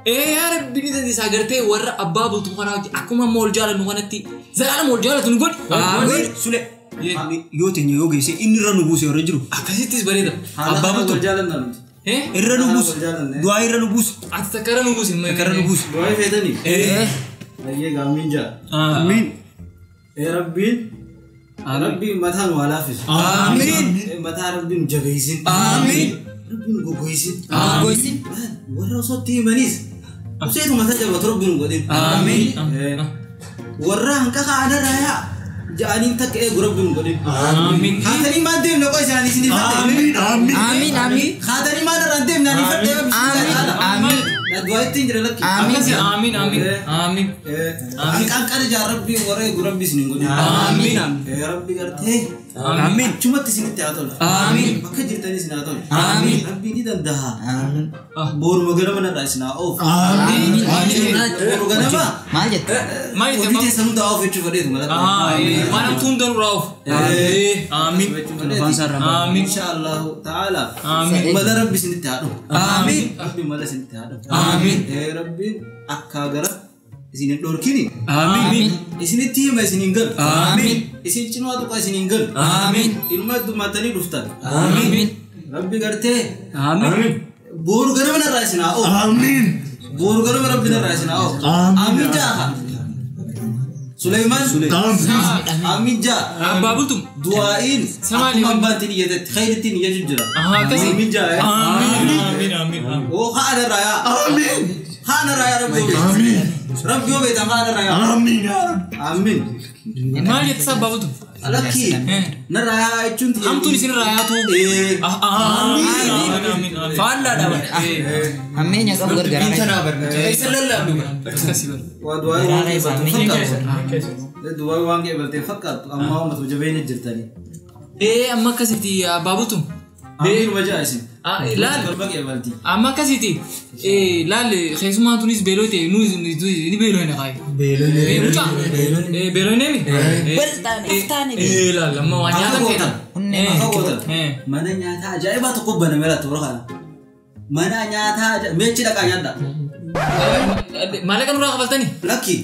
[SPEAKER 3] Yaa Rabbi ni dandeessa gartee warra abbaa bultum kanaa wajjin akkuma amma ol jaalannu kanatti zalaalama ol jaalatu nu godhi.
[SPEAKER 5] Amiin. Sule. Yoo teenye yoo geesse inni irra nu buuse warra jiru.
[SPEAKER 3] Akkasittis bareeda.
[SPEAKER 5] Abbaa bultum. Irra nu buuse. Du'aa irra nu buuse.
[SPEAKER 3] Ati takka irra nu buuse.
[SPEAKER 5] Takka irra nu buuse.
[SPEAKER 1] Du'aa feetanii? Ayyee gaammiin jaa.
[SPEAKER 5] Amiin.
[SPEAKER 1] Rabbiin. Rabbiin mataa nu haa laaffisu.
[SPEAKER 7] Amiin.
[SPEAKER 1] Mataa Rabbiin nu jabeessin.
[SPEAKER 7] Amiin.
[SPEAKER 1] Rabbiin nu goggoisin.
[SPEAKER 7] Goggoisin.
[SPEAKER 1] Warra osoo itti himanis. Useetu mataa jabatu Rabbiin nu godhin.
[SPEAKER 7] Amiin.
[SPEAKER 1] Warra hanqa kaa'anarraa yaa ja'aniin takka eegu Rabbiin nu godhin.
[SPEAKER 3] Amiin.
[SPEAKER 1] Haatanii maal deemna qofa isaanii isin ifadhe.
[SPEAKER 2] Amiin. Amiin.
[SPEAKER 7] Amiin. Amiin.
[SPEAKER 1] Haatanii maal irraan deemna ani ifadhe.
[SPEAKER 7] Amiin. Amiin.
[SPEAKER 1] Du'aa ittiin jira lakki.
[SPEAKER 3] Akkasi amiin amiin amiin.
[SPEAKER 1] Hanqanqara jaa Rabbiin warra eegu Rabbi isin hin godhin.
[SPEAKER 3] Amiin.
[SPEAKER 1] Rabbi gartee.
[SPEAKER 5] Amiin.
[SPEAKER 1] Achumatti isinitti haa tolu.
[SPEAKER 3] Amiin.
[SPEAKER 1] Bakka jirtanii isin haa tolu.
[SPEAKER 3] Amiin.
[SPEAKER 1] Rabbi ni danda'a. Booruma ganama narraa isin haa oofu.
[SPEAKER 2] Amiin.
[SPEAKER 1] Boru ganama.
[SPEAKER 7] Maal jette?
[SPEAKER 3] Maal jette?
[SPEAKER 1] Hojii teessan hunda oofu jechuu fedheetu malatti.
[SPEAKER 3] Waan hamtuu hunda nurraa oofu. Amiin. Amiin.
[SPEAKER 1] Inshaallahu ta'ala.
[SPEAKER 3] Amiin.
[SPEAKER 1] Mala Rabbi isinitti haa dhufu.
[SPEAKER 3] Amiin.
[SPEAKER 1] Rabbi mala isinitti haa dhufu.
[SPEAKER 3] Amiin.
[SPEAKER 1] Rabbiin akka gara isin hin dhorkini.
[SPEAKER 3] Amiin.
[SPEAKER 1] Isinitti hima isin hin galu.
[SPEAKER 3] Amiin.
[SPEAKER 1] Isin cinaa tuqa isin hin galu.
[SPEAKER 3] Amiin.
[SPEAKER 1] Ilma heddummaatanii dhuftan.
[SPEAKER 3] Amiin.
[SPEAKER 1] Rabbi gartee.
[SPEAKER 3] Amiin.
[SPEAKER 1] Boru ganama narraa isin haa oofu.
[SPEAKER 2] Amiin.
[SPEAKER 1] Boru ganama Rabbi narraa isin haa oofu. Amiin jaa. Suleymaan. Amiin jaa.
[SPEAKER 3] Abbaa bultum.
[SPEAKER 1] Du'aa'iin akkuma abbaan iyyatetti khayrittiin iyyatu jira.
[SPEAKER 3] Akkasi.
[SPEAKER 1] Amiin jaa.
[SPEAKER 3] Amiin. Amiin. Amiin.
[SPEAKER 1] Oo haadha irraa yaa.
[SPEAKER 2] Amiin.
[SPEAKER 1] Haadha irraa yaa Rabbi.
[SPEAKER 2] Amiin.
[SPEAKER 1] Rabbi yoo beektan haadha irraa yaa.
[SPEAKER 2] Amiin yaa Rabbi.
[SPEAKER 1] Amiin.
[SPEAKER 3] Maal jette abbaa bultum?
[SPEAKER 1] Lakki narraa yaa jechuun
[SPEAKER 3] Hamtuun isin irraa yaatu. Amiin.
[SPEAKER 5] Faallaadha.
[SPEAKER 7] Hammeenya qabu gargaaraa.
[SPEAKER 6] Tanaa barnootaa. Isa lallabnu.
[SPEAKER 3] Akkasi bara.
[SPEAKER 1] Waa du'aa waan qeebaltee fakkaatu. Du'aa waan qeebaltee fakkaatu amma uummata jabeenya jirtanii.
[SPEAKER 3] Amma akkasitti abbaa bultum.
[SPEAKER 1] Amiin wajjaa isin.
[SPEAKER 3] Laal.
[SPEAKER 1] Galma qeebalti.
[SPEAKER 3] Amma akkasitti laal keessumaa tunis beeloo ta'e nuyi ni beeloo hin qaayi. Beeloo. Beeloo hin
[SPEAKER 7] Wal taane.
[SPEAKER 3] Laal amma waan nyaatan feetan.
[SPEAKER 1] Akka gootan. Mana nyaataa ajaa'ibaa tokko baname laata toora kana. Mana nyaataa meechi dhaqaa nyaadha.
[SPEAKER 3] Maallaqa nurraa kafaltanii?
[SPEAKER 1] Lakki.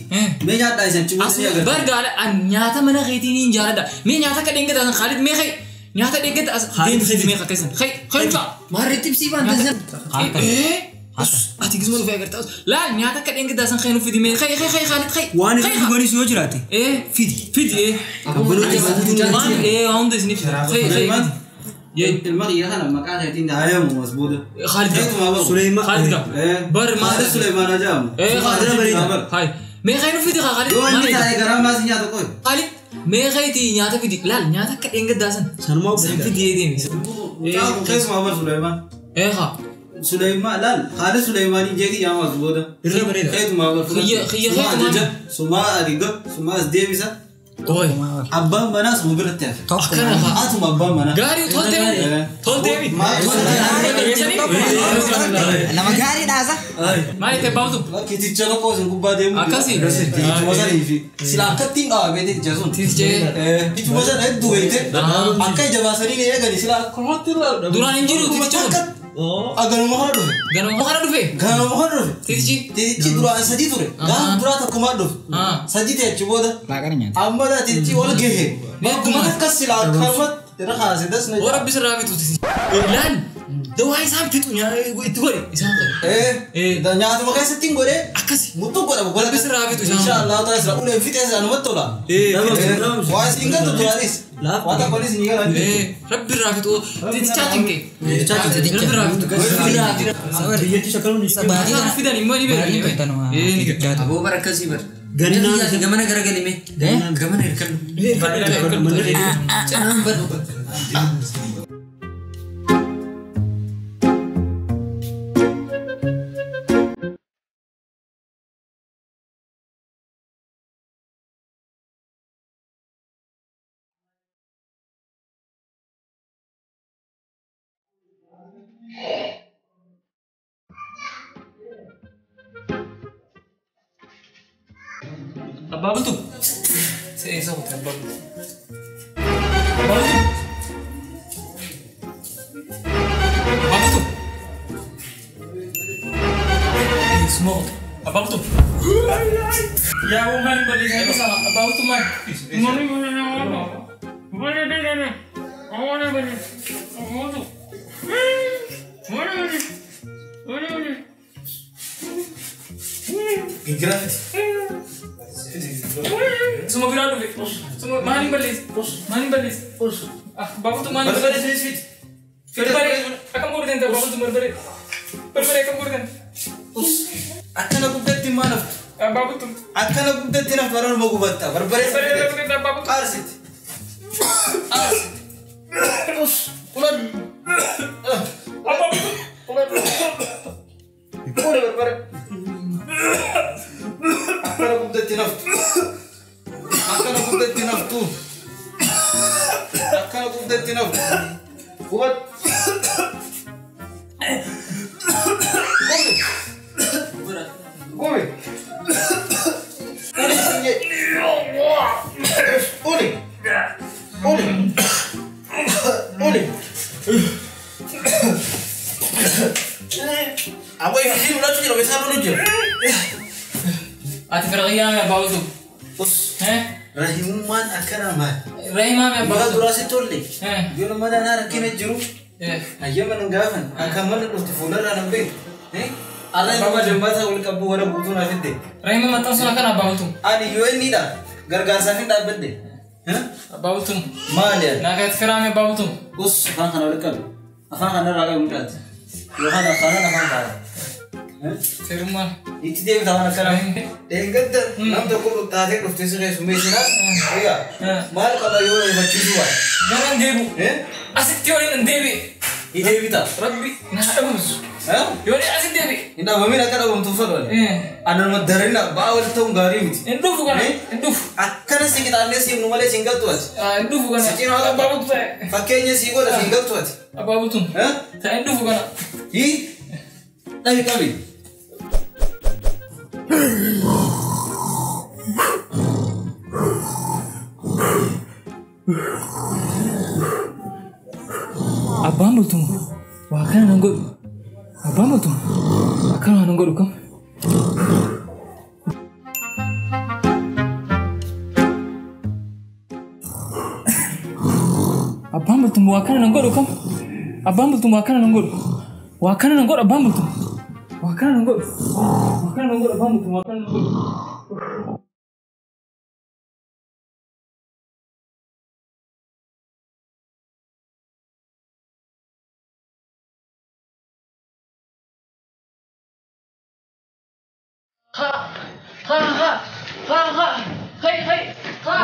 [SPEAKER 1] Mee nyaadhaa isin cimuutii agarta.
[SPEAKER 3] Bargaala nyaata mana keetiin hin jaaladha. Mee nyaata akka dheengadhaa Khaalid mee kee nyaata dheengadhaa as deemsi mee kakkeessan. Kee kee mucaa.
[SPEAKER 7] Maarree tibsii waan taasisan.
[SPEAKER 3] Ati gisuma dhufee agartaa. Laal nyaata akka dheengadhaa san kee nuuf fidi mee kee kee kee Khaalid kee.
[SPEAKER 5] Waan irra dhuganis yoo jiraate.
[SPEAKER 3] Fidi. Fidi. Waan waan hunda isiniif fida. Kee kee.
[SPEAKER 1] Ilma kiyya kana maqaa keetiin haayamu as booda.
[SPEAKER 3] Khaalid.
[SPEAKER 5] Suleymaan.
[SPEAKER 3] Khaalid. Bar maal.
[SPEAKER 1] Khaalid Suleymaan ajaamu.
[SPEAKER 3] Khaalid. Hai. Mee kee nuuf fidi Khaalid.
[SPEAKER 1] Yoo inni taa'ee garaa maasii nyaata qoy.
[SPEAKER 3] Khaalid. Mee keetii nyaata fidi. Laal nyaata akka dheengadhaa san.
[SPEAKER 5] Sanumaa
[SPEAKER 3] San fidi deemi.
[SPEAKER 1] Mucaa kun keessumaa bar Suleymaan.
[SPEAKER 3] Haa.
[SPEAKER 1] Sulaiman laal haala Sulaimanii jeeti yaamaa booda.
[SPEAKER 3] Irra bareeda.
[SPEAKER 1] Keetumaa
[SPEAKER 3] Xiyya
[SPEAKER 1] Suma ajaja, suma ariga, suma as deebisa.
[SPEAKER 3] Ooy.
[SPEAKER 1] Abbaan manaa suma biratti hafe.
[SPEAKER 3] Akkana haa.
[SPEAKER 1] Atuma abbaan manaa.
[SPEAKER 3] Gaarii toltee toltee.
[SPEAKER 7] Nama gaarii dhaasa.
[SPEAKER 3] Maal itti baaftu?
[SPEAKER 1] Kiticha tokko isin gubbaa deemu.
[SPEAKER 3] Akkasii.
[SPEAKER 1] Tichuma sanii fi sila akkatti hin qabaa beekte ticha sun.
[SPEAKER 3] Tichee.
[SPEAKER 1] Tichuma sana hedduu beekte. Akka ija baasanii ni eegani sila akkumatti irraa.
[SPEAKER 3] Duraan hin jiru ticha kun.
[SPEAKER 1] Ganuma kana dhufe.
[SPEAKER 3] Ganuma kana dhufe.
[SPEAKER 1] Ganuma kana dhufe.
[SPEAKER 3] Tichi.
[SPEAKER 1] Tichi duraan sadii ture. Gaafa duraa takkumaa dhufe. Sadii ta'e achi booda.
[SPEAKER 7] Laaqana nyaata.
[SPEAKER 1] Amma daa tichi ol gahe. Akkuma akkas sila akkanumatti irra kaase das na.
[SPEAKER 3] Warra bisirraa bitu tichi. Laal. Dawaa isaan fixu itti godhe isaan godhe.
[SPEAKER 1] Nyaatuma keessatti hin godhe.
[SPEAKER 3] Akkasi.
[SPEAKER 1] Muttuu godhamu godha.
[SPEAKER 3] Bisirraa bitu isaan.
[SPEAKER 1] Inshallah ta'ala sila uleen fixee isaanumatti tola. Waa isin galtu duraanis. Waa tokkonis ni galan.
[SPEAKER 3] Rabbi irraa fixu tichaa cinqe. Rabbi irraa fixu.
[SPEAKER 5] Biyyattii shakkaluun
[SPEAKER 3] Isaan fidan immoo ni beeku. Ni galu.
[SPEAKER 6] Aboo bara akkasii bara. Gannaa gamana garagalime. Gamana hirkadhu.
[SPEAKER 3] Abbaa bultu. Eessa kutte abbaa bultu? Abbaa bultu. Abbaa bultu. Eessuma kutte? Abbaa bultu. Yaa uumaan hin balleessin isa abbaa bultu maal?
[SPEAKER 1] Giraafiti.
[SPEAKER 3] Suma biraa dhufe. Suma maaliin balleessi? Maaliin balleessi? Abbaa bultu maaliin balleessi? Barbaree akkam godhutan abbaa bultu barbaree. Barbaree akkam godhutan?
[SPEAKER 1] Akkana gubdatti maal haftu?
[SPEAKER 3] Abbaa bultu.
[SPEAKER 1] Akkana gubdatti naftu warra gubatta. Barbaree
[SPEAKER 3] Barbaree godhutan abbaa bultu.
[SPEAKER 1] Aarsiti. Aarsiti. Us. Ulan.
[SPEAKER 3] Abbaa bultu.
[SPEAKER 1] Ulan. Ule barbaree. Akkana gubdatti naftu. Akkana gubdatti naftu. Akkana gubdatti naftu. Gubat. Gube. Ule sinye. Ule. Ule. Ule. Abu ifin ulaa jira beesaa lolu jira.
[SPEAKER 3] Ati firqiyyaa abbaa bultu.
[SPEAKER 1] Us. Rahimummaan akkana maal?
[SPEAKER 3] Rahimaa abbaa
[SPEAKER 1] Maqaa
[SPEAKER 3] bultu.
[SPEAKER 1] duraa si tolle. Yoo mana naa rakkina jiru. Hayyama nan gaafan. Akka mana dhufte fuularraa nan beeku. Arra nama jambaataa wal qabu warra guutuu naa fidde.
[SPEAKER 3] Rahima maxxansuun akkana abbaa bultu.
[SPEAKER 1] Ani yoo inni dha gargaarsaaf hin dhaabbadde.
[SPEAKER 3] Abbaa bultu.
[SPEAKER 1] Maali ani?
[SPEAKER 3] Naa kanatti firaame abbaa bultu.
[SPEAKER 1] Us afaan kana wal qabu. Afaan kana irraa qabu mudhaati. Yookaan afaan afaan kaaya.
[SPEAKER 3] Firummaan.
[SPEAKER 1] Itti deebita waan akkana. Dheengadda nam tokko taatee dhuftee si keessummeessinaa. Egaa maal qaba yoo ifachiisuu waay?
[SPEAKER 3] Gara hin deebi'u. Asitti yoo hin deebi'e.
[SPEAKER 1] Ni deebita.
[SPEAKER 3] Rabbi na dhabamsu. Yoo asitti deebi'e.
[SPEAKER 1] Hin dhabamin akka dhabamtuuf fedhu. Anuma darina ba'aa walitti ta'uun gaarii miti.
[SPEAKER 3] Hin dhufu kana. Hin dhufu.
[SPEAKER 1] Akkana si qixaallee siifnu malee siin galtu ati.
[SPEAKER 3] Hin dhufu kana.
[SPEAKER 1] Si cinaa
[SPEAKER 3] Abbaa bultu ta'e.
[SPEAKER 1] Fakkeenya sii godha siin galtu ati.
[SPEAKER 3] Abbaa bultu. Ta'e hin dhufu kana.
[SPEAKER 1] Hii dhabi qabi.
[SPEAKER 3] Abbaan bultu waa kana nan godhu. Abbaan bultu akkana waa nan godhu kam. Abbaan bultu waa kana nan godhu kam. Abbaan bultu waa kana nan godhu. Waa kana nan godhu abbaan bultu. Waa kana nan godhu. Waa kana nan godhu abbaan bultu waa kana nan godhu. Ha ha ha ha ha hey hey ha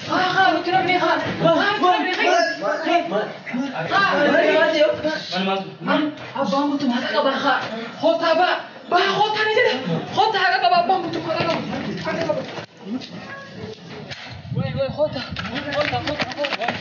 [SPEAKER 3] ha ha nuti namni ha ha nuti namni hey. Abbaan bultum haqa qaba haa. Kottaa baa. Baa kottaa ni jedha. Kottaa haqa qaba abbaan bultum haqa qaba. Haqa qaba. Wai wai kottaa. Kottaa kottaa kottaa.